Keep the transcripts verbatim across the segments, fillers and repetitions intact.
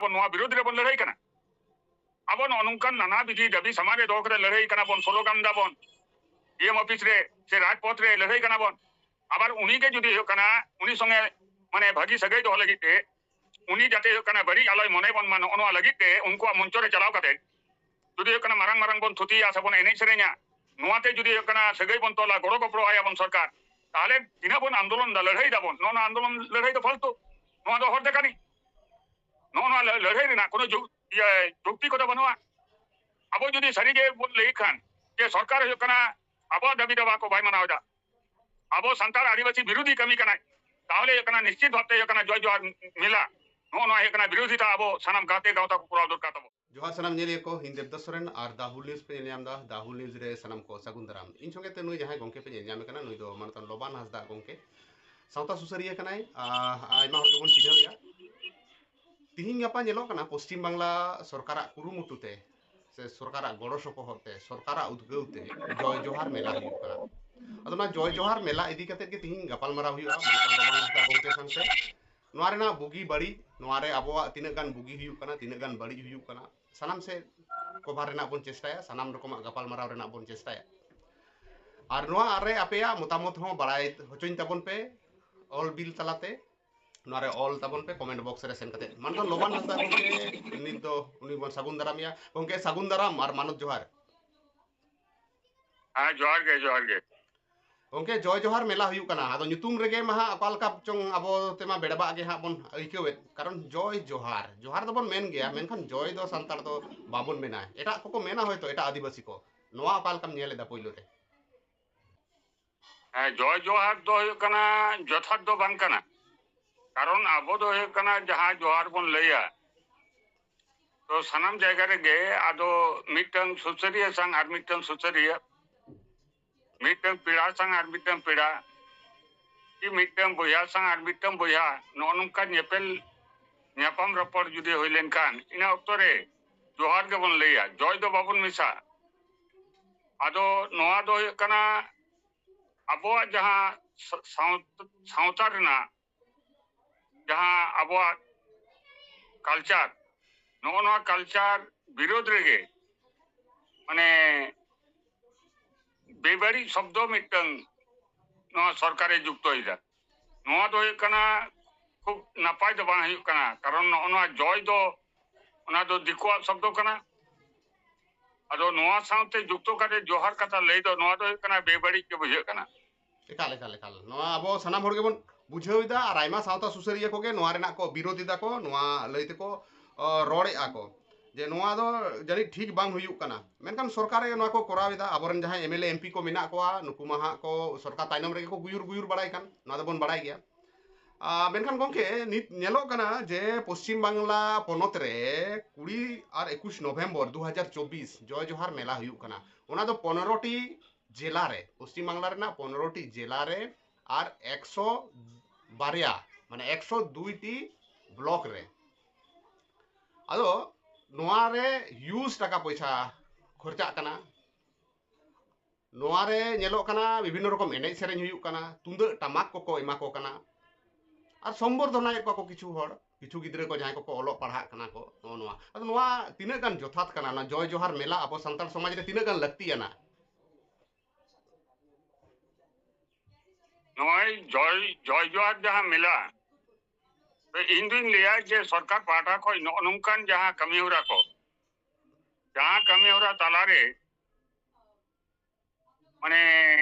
ᱵᱚᱱ ᱱᱚᱣᱟ ᱵᱤᱨᱩᱫᱷ ᱨᱮᱵᱚᱱ ᱞᱟᱹᱲᱦᱟᱹᱭ ᱠᱟᱱᱟ᱾ ᱟᱵᱚ ᱱᱚᱜᱼᱚ ᱱᱚᱝᱠᱟᱱ ᱱᱟᱱᱟ ᱵᱤᱫᱷᱤ ᱫᱟᱹᱵᱤ ᱥᱟᱢᱟᱝ ᱨᱮ ᱫᱚᱦᱚ ᱠᱟᱛᱮ ᱞᱟᱹᱲᱦᱟᱹᱭ ᱠᱟᱱᱟ ᱵᱚᱱ, ᱥᱞᱳᱜᱟᱱ ᱫᱟᱵᱚᱱ, ᱰᱤ ᱮᱢ ᱚᱯᱷᱤᱥ ᱨᱮ ᱥᱮ ᱨᱟᱡᱽᱯᱚᱛᱷ ᱨᱮ ᱞᱟᱹᱲᱦᱟᱹᱭ ᱠᱟᱱᱟ ᱵᱚᱱ᱾ ᱟᱵᱟᱨ ᱩᱱᱤ ᱜᱮ ᱡᱩᱫᱤ ᱦᱩᱭᱩᱜ ᱠᱟᱱᱟ, ᱩᱱᱤ ᱥᱚᱸᱜᱮ ᱢᱟᱱᱮ ᱵᱷᱟᱹᱜᱤ ᱥᱟᱹᱜᱟᱹᱭ ᱫᱚᱦᱚ ᱞᱟᱹᱜᱤᱫ ᱛᱮ, ᱩᱱᱤ ᱡᱟᱛᱮ ᱦᱩᱭᱩᱜ ᱠᱟᱱᱟ ᱵᱟᱹᱲᱤᱡ ᱟᱞᱚᱭ ᱢᱚᱱᱮ ᱵᱚᱱ ᱢᱟ, ᱱᱚᱜᱼᱚ ᱱᱚᱣᱟ ᱞᱟᱹᱜᱤᱫ ᱛᱮ ᱩᱱᱠᱩᱣᱟᱜ ᱢᱚᱧᱪᱚ ᱨᱮ ᱪᱟᱞᱟᱣ ᱠᱟᱛᱮ ᱡᱩᱫᱤ ᱦᱩᱭᱩᱜ ᱠᱟᱱᱟ ᱢᱟᱨᱟᱝ ᱢᱟᱨᱟᱝ ᱵᱚᱱ ᱛᱷᱩᱛᱤᱭᱟ ᱥᱮ ᱵᱚᱱ ᱮᱱᱮᱡ ᱥᱮᱨᱮᱧᱟ, ᱱᱚᱣᱟᱛᱮ ᱡᱩᱫᱤ ᱦᱩᱭᱩᱜ ᱠᱟᱱᱟ ᱥᱟᱹᱜᱟᱹᱭ ᱵᱚᱱ ᱛᱚᱞᱟ, ᱜᱚᱲᱚ ᱜᱚᱯᱚᱲᱚ ᱟᱭᱟ ᱵᱚᱱ ᱥᱚᱨᱠᱟᱨ, ᱛᱟᱦᱚᱞᱮ ᱛᱤᱱᱟᱹᱜ ᱵᱚᱱ ᱟᱱᱫᱳᱞᱚᱱ ᱫᱟ, ᱞᱟᱹᱲᱦᱟᱹᱭ ᱫᱟᱵᱚᱱ, ᱱᱚᱜᱼᱚ ᱱᱚᱣᱟ ᱟᱱᱫᱳᱞᱚᱱ ᱞᱟᱹᱲᱦᱟᱹᱭ ᱫᱚ ᱯᱷᱟᱞᱛᱩ᱾ ᱱᱚᱜᱼᱚ ᱱᱚᱣᱟ ᱞᱟᱹ-, ᱞᱟᱹᱲᱦᱟᱹᱭ ᱫᱚ ᱯᱷᱟᱞᱛᱩ᱾ ᱱᱚᱜᱼᱚ ᱱᱚᱣᱟ ᱞᱟᱹ-, ᱞᱟᱹᱲᱦᱟᱹᱭ ᱨᱮᱱᱟᱜ ᱠᱳᱱᱳ ᱡᱩ-, ᱤᱭᱟᱹ, ᱡᱩᱠᱛᱤ ᱠᱚᱫᱚ ᱵᱟᱹᱱᱩᱜᱼᱟ᱾ ᱟᱵᱚ ᱡᱩᱫᱤ ᱥᱟᱹᱨᱤ ᱜᱮ ᱵᱚᱱ ᱞᱟᱹᱭ ᱠᱷᱟᱱ ᱡᱮ ᱥᱚᱨᱠᱟᱨ ᱦᱩᱭᱩᱜ ᱠᱟᱱᱟ ᱟᱵᱚᱣᱟᱜ ᱫᱟᱹᱵᱤ ᱫᱟᱵᱟ ᱠᱚ ᱵᱟᱭ ᱢᱟᱱᱟᱣ ᱮᱫᱟ, ᱟᱵᱚ ᱥᱟᱱᱛᱟᱲ ᱟᱹᱫᱤᱵᱟᱹᱥᱤ ᱵᱤᱨᱳᱫᱷᱤ ᱠᱟᱹᱢᱤ ᱠᱟᱱᱟᱭ, ᱛᱟᱦᱚᱞᱮ ᱦᱩᱭᱩᱜ ᱠᱟᱱᱟ ᱱᱤᱥᱪᱤᱛ ᱵᱷᱟᱵᱛᱮ ᱦᱩᱭᱩᱜ ᱠᱟᱱᱟ ᱡᱚᱭ ᱡᱚᱦᱟᱨ ᱢᱮᱞᱟ, ᱱᱚᱜᱼᱚ ᱱᱚᱣᱟ ᱦᱩᱭᱩᱜ ᱠᱟᱱᱟ ᱵᱤᱨᱳᱫᱷᱤᱛᱟ ᱟᱵᱚ ᱥᱟᱱᱟᱢ ᱜᱟᱛᱮ ᱜᱟᱶᱛᱟ ᱠᱚ ᱠᱚᱨᱟᱣ ᱫᱚᱨᱠᱟᱨ ᱛᱟᱵᱚ᱾ ᱡᱚᱦᱟᱨ ᱥᱟᱱᱟᱢ ᱧᱮᱞᱤᱭᱟᱹ ᱠᱚ, ᱤᱧ ᱫᱮᱵᱽᱫᱟᱥ ᱥᱚᱨᱮᱱ ᱟᱨ The Whole News ᱯᱮ ᱧᱮᱞ ᱧᱟᱢ ᱮᱫᱟ᱾ The Whole News ᱨᱮ ᱥᱟᱱᱟᱢ ᱠᱚ ᱥᱟᱹᱜᱩᱱ ᱫᱟᱨᱟᱢ᱾ ᱤᱧ ᱥᱚᱸᱜᱮ ᱛᱮ ᱱᱩᱭ ᱡᱟᱦᱟᱸᱭ ᱜᱚᱢᱠᱮ ᱯᱮ ᱧᱮᱞ ᱧᱟᱢᱮ ᱠᱟᱱᱟ, ᱱᱩᱭ ᱫᱚ ᱢᱟᱱᱚᱛᱟᱱ ᱞᱚᱵᱟᱱ ᱦᱟᱸᱥᱫᱟ ᱜᱚᱢᱠᱮ, ᱥᱟᱶᱛᱟ ᱥᱩᱥᱟᱹᱨᱤᱭᱟᱹ ᱠᱟᱱᱟᱭ᱾ ᱟ-, ᱟᱭᱢᱟ ᱦᱚᱲ ᱜᱮᱵᱚᱱ ᱪᱤᱱᱦᱟᱹᱣ ᱮᱭᱟ᱾ ᱛᱤᱦᱤᱧ ᱜᱟᱯᱟ ᱧᱮᱞᱚᱜ ᱠᱟᱱᱟ ᱯᱚᱥᱪᱤᱢ ᱵᱟᱝᱞᱟ ᱥᱚᱨᱠᱟᱨᱟᱜ ᱠᱩᱨᱩᱢᱩᱴᱩ ᱛᱮ ᱥᱮ ᱥᱚᱨᱠᱟᱨᱟᱜ ᱜᱚᱲᱚ ᱥᱚᱯᱚᱦᱚᱫ ᱛᱮ, ᱥᱚᱨᱠᱟᱨᱟᱜ ᱩᱫᱽᱜᱟᱹᱣ ᱛᱮ ᱡᱚᱭ ᱡᱚᱦᱟᱨ ᱢᱮᱞᱟ ᱦᱩᱭᱩᱜ ᱠᱟᱱᱟ᱾ ᱟᱫᱚ ᱚᱱᱟ ᱡᱚᱭ ᱡᱚᱦᱟᱨ ᱢᱮᱞᱟ ᱤᱫᱤ ᱠᱟᱛᱮ ᱜᱮ ᱛᱤᱦᱤᱧ ᱜᱟᱯᱟᱞᱢᱟᱨᱟᱣ ᱦᱩᱭᱩᱜᱼᱟ ᱢᱟᱱᱚᱛᱟᱱ ᱞᱚᱵᱟᱱ ᱦᱟᱸᱥᱫᱟ ᱜᱚᱢᱠᱮ ᱥᱟᱶᱛᱮ᱾ ᱱᱚᱣᱟ ᱨᱮᱱᱟᱜ ᱵᱩᱜᱤ ᱵᱟᱹᱲᱤᱡ, ᱱᱚᱣᱟ ᱨᱮ ᱟᱵᱚᱣᱟᱜ ᱛᱤᱱᱟᱹᱜ ᱜᱟᱱ ᱵᱩᱜᱤ ᱦᱩᱭᱩᱜ ᱠᱟᱱᱟ, ᱛᱤᱱᱟᱹᱜ ᱜᱟᱱ ᱵᱟᱹᱲᱤᱡ ᱦᱩᱭᱩᱜ ᱠᱟᱱᱟ, ᱥᱟᱱᱟᱢ ᱥᱮᱫ ᱠᱚᱵᱷᱟᱨ ᱨᱮᱱᱟᱜ ᱵᱚᱱ ᱪᱮᱥᱴᱟᱭᱟ, ᱥᱟᱱᱟᱢ ᱨᱚᱠᱚᱢᱟᱜ ᱜᱟᱯᱟᱞᱢᱟᱨᱟᱣ ᱨᱮᱱᱟᱜ ᱵᱚᱱ ᱪᱮᱥᱴᱟᱭᱟ᱾ ᱟᱨ ᱱᱚᱣᱟ ᱨᱮ ᱟᱯᱮᱭᱟᱜ ᱢᱚᱛᱟᱢᱚᱛ ᱦᱚᱸ ᱵᱟᱲᱟᱭ ᱦᱚᱪᱚᱧ ᱛᱟᱵᱚᱱ ᱯᱮ ᱚᱞ ᱵᱤᱞ ᱛᱟᱞᱟᱛᱮ᱾ ᱱᱚᱣᱟ ᱨᱮ ᱚᱞ ᱛᱟᱵᱚᱱ ᱯᱮ ᱠᱚᱢᱮᱱᱴ ᱵᱚᱠᱥ ᱨᱮ ᱥᱮᱱ ᱠᱟᱛᱮ᱾ ᱢᱟᱱᱚᱛᱟᱱ ᱞᱚᱵᱟᱱ ᱦᱟᱸᱥᱫᱟ ᱜᱚᱢᱠᱮ, ᱱᱤᱛ ᱫᱚ ᱩᱱᱤ ᱵᱚᱱ ᱥᱟᱹᱜᱩᱱ ᱫᱟᱨᱟᱢᱮᱭᱟ᱾ ᱜᱚᱢᱠᱮ, ᱥᱟᱹᱜᱩᱱ ᱫᱟᱨᱟᱢ ᱟᱨ ᱢᱟᱱᱚᱛ ᱡᱚᱦᱟᱨ᱾ ᱦᱮᱸ, ᱡᱚᱦᱟᱨ ᱜᱮ, ᱡᱚᱦᱟᱨ ᱜᱮ᱾ ᱜᱚᱢᱠᱮ, ᱡᱚᱭ ᱡᱚᱦᱟᱨ ᱢᱮᱞᱟ ᱦᱩᱭᱩᱜ ᱠᱟᱱᱟ, ᱟᱫᱚ ᱧᱩᱛᱩᱢ ᱨᱮᱜᱮ ᱢᱟ ᱦᱟᱸᱜ ᱚᱠᱟ ᱞᱮᱠᱟ ᱪᱚᱝ ᱟᱵᱚ ᱛᱮᱢᱟ ᱵᱮᱲᱵᱟᱜ ᱜᱮ ᱦᱟᱸᱜ ᱵᱚᱱ ᱟᱹᱭᱠᱟᱹᱣᱮᱫ, ᱠᱟᱨᱚᱱ ᱡᱚᱭ ᱡᱚᱦᱟᱨ, ᱡᱚᱦᱟᱨ ᱫᱚᱵᱚᱱ ᱢᱮᱱ ᱜᱮᱭᱟ, ᱢᱮᱱᱠᱷᱟᱱ ᱡᱚᱭ ᱫᱚ ᱥᱟᱱᱛᱟᱲ ᱫᱚ ᱵᱟᱵᱚᱱ ᱢᱮᱱᱟ, ᱮᱴᱟᱜ ᱠᱚᱠᱚ ᱢᱮᱱᱟ ᱦᱚᱭᱛᱳ, ᱮᱴᱟᱜ ᱟᱹᱫᱤᱵᱟᱹᱥᱤ ᱠᱚ᱾ ᱱᱚᱣᱟ ᱚᱠᱟ ᱞᱮᱠᱟᱢ ᱧᱮᱞ ᱮᱫᱟ ᱯᱳᱭᱞᱳ ᱨᱮ? ᱦᱮᱸ, ᱡᱚᱭ ᱡᱚᱦᱟᱨ ᱫᱚ ᱦᱩᱭᱩᱜ ᱠᱟᱱᱟ ᱡᱚᱛᱷᱟᱛ ᱫᱚ ᱵᱟᱝ ᱠᱟᱱᱟ, ᱠᱟᱨᱚᱱ ᱟᱵᱚ ᱫᱚ ᱦᱩᱭᱩᱜ ᱠᱟᱱᱟ ᱡᱟᱦᱟᱸ ᱡᱚᱦᱟᱨ ᱵᱚᱱ ᱞᱟᱹᱭᱟ, ᱛᱚ ᱥᱟᱱᱟᱢ ᱡᱟᱭᱜᱟ ᱨᱮᱜᱮ ᱟᱫᱚ ᱢᱤᱫᱴᱟᱝ ᱥᱩᱥᱟᱹᱨᱤᱭᱟᱹ ᱥᱟᱝ ᱟᱨ ᱢᱤᱫᱴᱟᱝ ᱥᱩᱥᱟᱹᱨᱤᱭᱟᱹ, ᱢᱤᱫᱴᱟᱝ ᱯᱮᱲᱟ ᱥᱟᱝ ᱟᱨ ᱢᱤᱫᱴᱟᱝ ᱯᱮᱲᱟ, ᱠᱤ ᱢᱤᱫᱴᱟᱝ ᱵᱚᱭᱦᱟ ᱥᱟᱝ ᱟᱨ ᱢᱤᱫᱴᱟᱝ ᱵᱚᱭᱦᱟ, ᱱᱚᱜᱼᱚ ᱱᱚᱝᱠᱟ ᱧᱮᱯᱮᱞ ᱧᱟᱯᱟᱢ ᱨᱚᱯᱚᱲ ᱡᱩᱫᱤ ᱦᱩᱭ ᱞᱮᱱᱠᱷᱟᱱ, ᱤᱱᱟᱹ ᱚᱠᱛᱚ ᱨᱮ ᱡᱚᱦᱟᱨ ᱜᱮᱵᱚᱱ ᱞᱟᱹᱭᱟ, ᱡᱚᱭ ᱫᱚ ᱵᱟᱵᱚᱱ ᱢᱮᱥᱟ᱾ ᱟᱫᱚ ᱱᱚᱣᱟ ᱫᱚ ᱦᱩᱭᱩᱜ ᱠᱟᱱᱟ ᱟᱵᱚᱣᱟᱜ ᱡᱟᱦᱟᱸ ᱥᱟ-, ᱥᱟᱶ-, ᱥᱟᱶᱛᱟ ᱨᱮᱱᱟᱜ ᱡᱟᱦᱟᱸ ᱟᱵᱚᱣᱟᱜ ᱠᱟᱞᱪᱟᱨ, ᱱᱚᱜᱼᱚ ᱱᱚᱣᱟ ᱠᱟᱞᱪᱟᱨ ᱵᱤᱨᱳᱫᱷ ᱨᱮᱜᱮ ᱢᱟᱱᱮ ᱵᱮᱵᱟᱹᱲᱤᱡ ᱥᱚᱵᱫᱚ ᱢᱤᱫᱴᱟᱝ ᱱᱚᱣᱟ ᱥᱚᱨᱠᱟᱨᱮ ᱡᱩᱠᱛᱚᱭᱮᱫᱟ᱾ ᱱᱚᱣᱟ ᱫᱚ ᱦᱩᱭᱩᱜ ᱠᱟᱱᱟ ᱠᱷᱩᱵ ᱱᱟᱯᱟᱭ ᱫᱚ ᱵᱟᱝ ᱦᱩᱭᱩᱜ ᱠᱟᱱᱟ, ᱠᱟᱨᱚᱱ ᱱᱚᱜᱼᱚ ᱱᱚᱣᱟ ᱡᱚᱭ ᱫᱚ ᱚᱱᱟ ᱫᱚ ᱫᱤᱠᱩᱣᱟᱜ ᱥᱚᱵᱫᱚ ᱠᱟᱱᱟ᱾ ᱟᱫᱚ ᱱᱚᱣᱟ ᱥᱟᱶᱛᱮ ᱡᱩᱠᱛᱚ ᱠᱟᱛᱮ ᱡᱚᱦᱟᱨ ᱠᱟᱛᱷᱟ ᱞᱟᱹᱭ ᱫᱚ ᱱᱚᱣᱟ ᱫᱚ ᱦᱩᱭᱩᱜ ᱠᱟᱱᱟ ᱵᱮᱵᱟᱹᱲᱤᱡ ᱜᱮ ᱵᱩᱡᱷᱟᱹᱜ ᱠᱟᱱᱟ᱾ ᱮᱠᱟᱞ, ᱮᱠᱟᱞ, ᱮᱠᱟᱞ᱾ ᱱᱚᱣᱟ ᱟᱵᱚ ᱥᱟᱱᱟᱢ ᱦᱚᱲ ᱜᱮᱵᱚᱱ ᱵᱩᱡᱷᱟᱹᱣ ᱮᱫᱟ, ᱟᱨ ᱟᱭᱢᱟ ᱥᱟᱶᱛᱟ ᱥᱩᱥᱟᱹᱨᱤᱭᱟᱹ ᱠᱚᱜᱮ ᱱᱚᱣᱟ ᱨᱮᱱᱟᱜ ᱠᱚ ᱵᱤᱨᱳᱫᱷ ᱮᱫᱟ ᱠᱚ, ᱱᱚᱣᱟ ᱞᱟᱹᱭ ᱛᱮᱠᱚ, ᱚ, ᱨᱚᱲᱮᱫᱼᱟ ᱠᱚ ᱡᱮ ᱱᱚᱣᱟ ᱫᱚ ᱡᱟᱹᱱᱤᱡ ᱴᱷᱤᱠ ᱵᱟᱝ ᱦᱩᱭᱩᱜ ᱠᱟᱱᱟ᱾ ᱢᱮᱱᱠᱷᱟᱱ ᱥᱚᱨᱠᱟᱨ ᱨᱮ ᱱᱚᱣᱟ ᱠᱚ ᱠᱚᱨᱟᱣ ᱮᱫᱟ, ᱟᱵᱚᱨᱮᱱ ᱡᱟᱦᱟᱸᱭ M L A, M P ᱠᱚ ᱢᱮᱱᱟᱜ ᱠᱚᱣᱟ, ᱱᱩᱠᱩ ᱢᱟ ᱦᱟᱸᱜ ᱠᱚ ᱥᱚᱨᱠᱟᱨ ᱛᱟᱭᱱᱚᱢ ᱨᱮᱜᱮ ᱠᱚ ᱜᱩᱭᱩᱨ ᱜᱩᱭᱩᱨ ᱵᱟᱲᱟᱭ ᱠᱟᱱ, ᱱᱚᱣᱟ ᱫᱚᱵᱚᱱ ᱵᱟᱲᱟᱭ ᱜᱮᱭᱟ᱾ ᱟᱨ ᱢᱮᱱᱠᱷᱟᱱ ᱜᱚᱢᱠᱮ, ᱱᱤᱛ ᱧᱮᱞᱚᱜ ᱠᱟᱱᱟ ᱡᱮ ᱯᱚᱥᱪᱤᱢ ᱵᱟᱝᱞᱟ ᱯᱚᱱᱚᱛ ᱨᱮ ᱠᱩᱲᱤ ᱟᱨ ᱮᱠᱩᱥ ᱱᱚᱵᱷᱮᱢᱵᱚᱨ ᱫᱩ ᱦᱟᱡᱟᱨ ᱪᱚᱵᱵᱤᱥ ᱡᱚᱭ ᱡᱚᱦᱟᱨ ᱢᱮᱞᱟ ᱦᱩᱭᱩᱜ ᱠᱟᱱᱟ᱾ ᱚᱱᱟ ᱫᱚ ᱯᱚᱱᱨᱚ ᱴᱤ ᱡᱮᱞᱟ ᱨᱮ, ᱯᱚᱥᱪᱤᱢ ᱵᱟᱝᱞᱟ ᱨᱮᱱᱟᱜ ᱯᱚᱱᱨᱚ ᱴᱤ ᱡᱮᱞᱟ ᱨᱮ ᱟᱨ ᱮᱠᱥᱚ ᱵᱟᱨᱭᱟ, ᱢᱟᱱᱮ ᱮᱠᱥᱚ ᱫᱩᱭ ᱴᱤ ᱵᱞᱚᱠ ᱨᱮ᱾ ᱟᱫᱚ ᱱᱚᱣᱟ ᱨᱮ huge ᱴᱟᱠᱟ ᱯᱚᱭᱥᱟ ᱠᱷᱚᱨᱪᱟᱜ ᱠᱟᱱᱟ᱾ ᱱᱚᱣᱟ ᱨᱮ ᱧᱮᱞᱚᱜ ᱠᱟᱱᱟ ᱵᱤᱵᱷᱤᱱᱱᱚ ᱨᱚᱠᱚᱢ ᱮᱱᱮᱡ ᱥᱮᱨᱮᱧ ᱦᱩᱭᱩᱜ ᱠᱟᱱᱟ, ᱛᱩᱢᱫᱟᱹᱜ ᱴᱟᱢᱟᱠ ᱠᱚᱠᱚ ᱮᱢᱟ ᱠᱚ ᱠᱟᱱᱟ, ᱟᱨ ᱥᱚᱢᱵᱚᱨᱫᱷᱚᱱᱟᱭᱮᱫ ᱠᱚᱣᱟ ᱠᱚ ᱠᱤᱪᱷᱩ ᱦᱚᱲ, ᱠᱤᱪᱷᱩ ᱜᱤᱫᱽᱨᱟᱹ ᱠᱚ ᱡᱟᱦᱟᱸᱭ ᱠᱚᱠᱚ ᱚᱞᱚᱜ ᱯᱟᱲᱦᱟᱜ ᱠᱟᱱᱟ ᱠᱚ᱾ ᱱᱚᱜᱼᱚ ᱱᱚᱣᱟ, ᱟᱫᱚ ᱱᱚᱣᱟ ᱛᱤᱱᱟᱹᱜ ᱜᱟᱱ ᱡᱚᱛᱷᱟᱛ ᱠᱟᱱᱟ? ᱱᱚᱣᱟ ᱡᱚᱭ ᱡᱚᱦᱟᱨ ᱢᱮᱞᱟ ᱟᱵᱚ ᱥᱟᱱᱛᱟᱲ ᱥᱚᱢᱟᱡᱽ ᱨᱮ ᱛᱤᱱᱟᱹᱜ ᱜᱟᱱ ᱞᱟᱹᱠᱛᱤᱭᱟᱱᱟ? ᱱᱚᱜᱼᱚᱭ ᱡᱚᱭ, ᱡᱚᱭ ᱡᱚᱦᱟᱨ ᱡᱟᱦᱟᱸ ᱢᱮᱞᱟ, ᱛᱚ ᱤᱧ ᱫᱩᱧ ᱞᱟᱹᱭᱟ ᱡᱮ ᱥᱚᱨᱠᱟᱨ ᱯᱟᱦᱴᱟ ᱠᱷᱚᱱ ᱱᱚᱜᱼᱚ ᱱᱚᱝᱠᱟᱱ ᱡᱟᱦᱟᱸ ᱠᱟᱹᱢᱤ ᱦᱚᱨᱟ ᱠᱚ, ᱡᱟᱦᱟᱸ ᱠᱟᱹᱢᱤ ᱦᱚᱨᱟ ᱛᱟᱞᱟᱨᱮ ᱢᱟᱱᱮ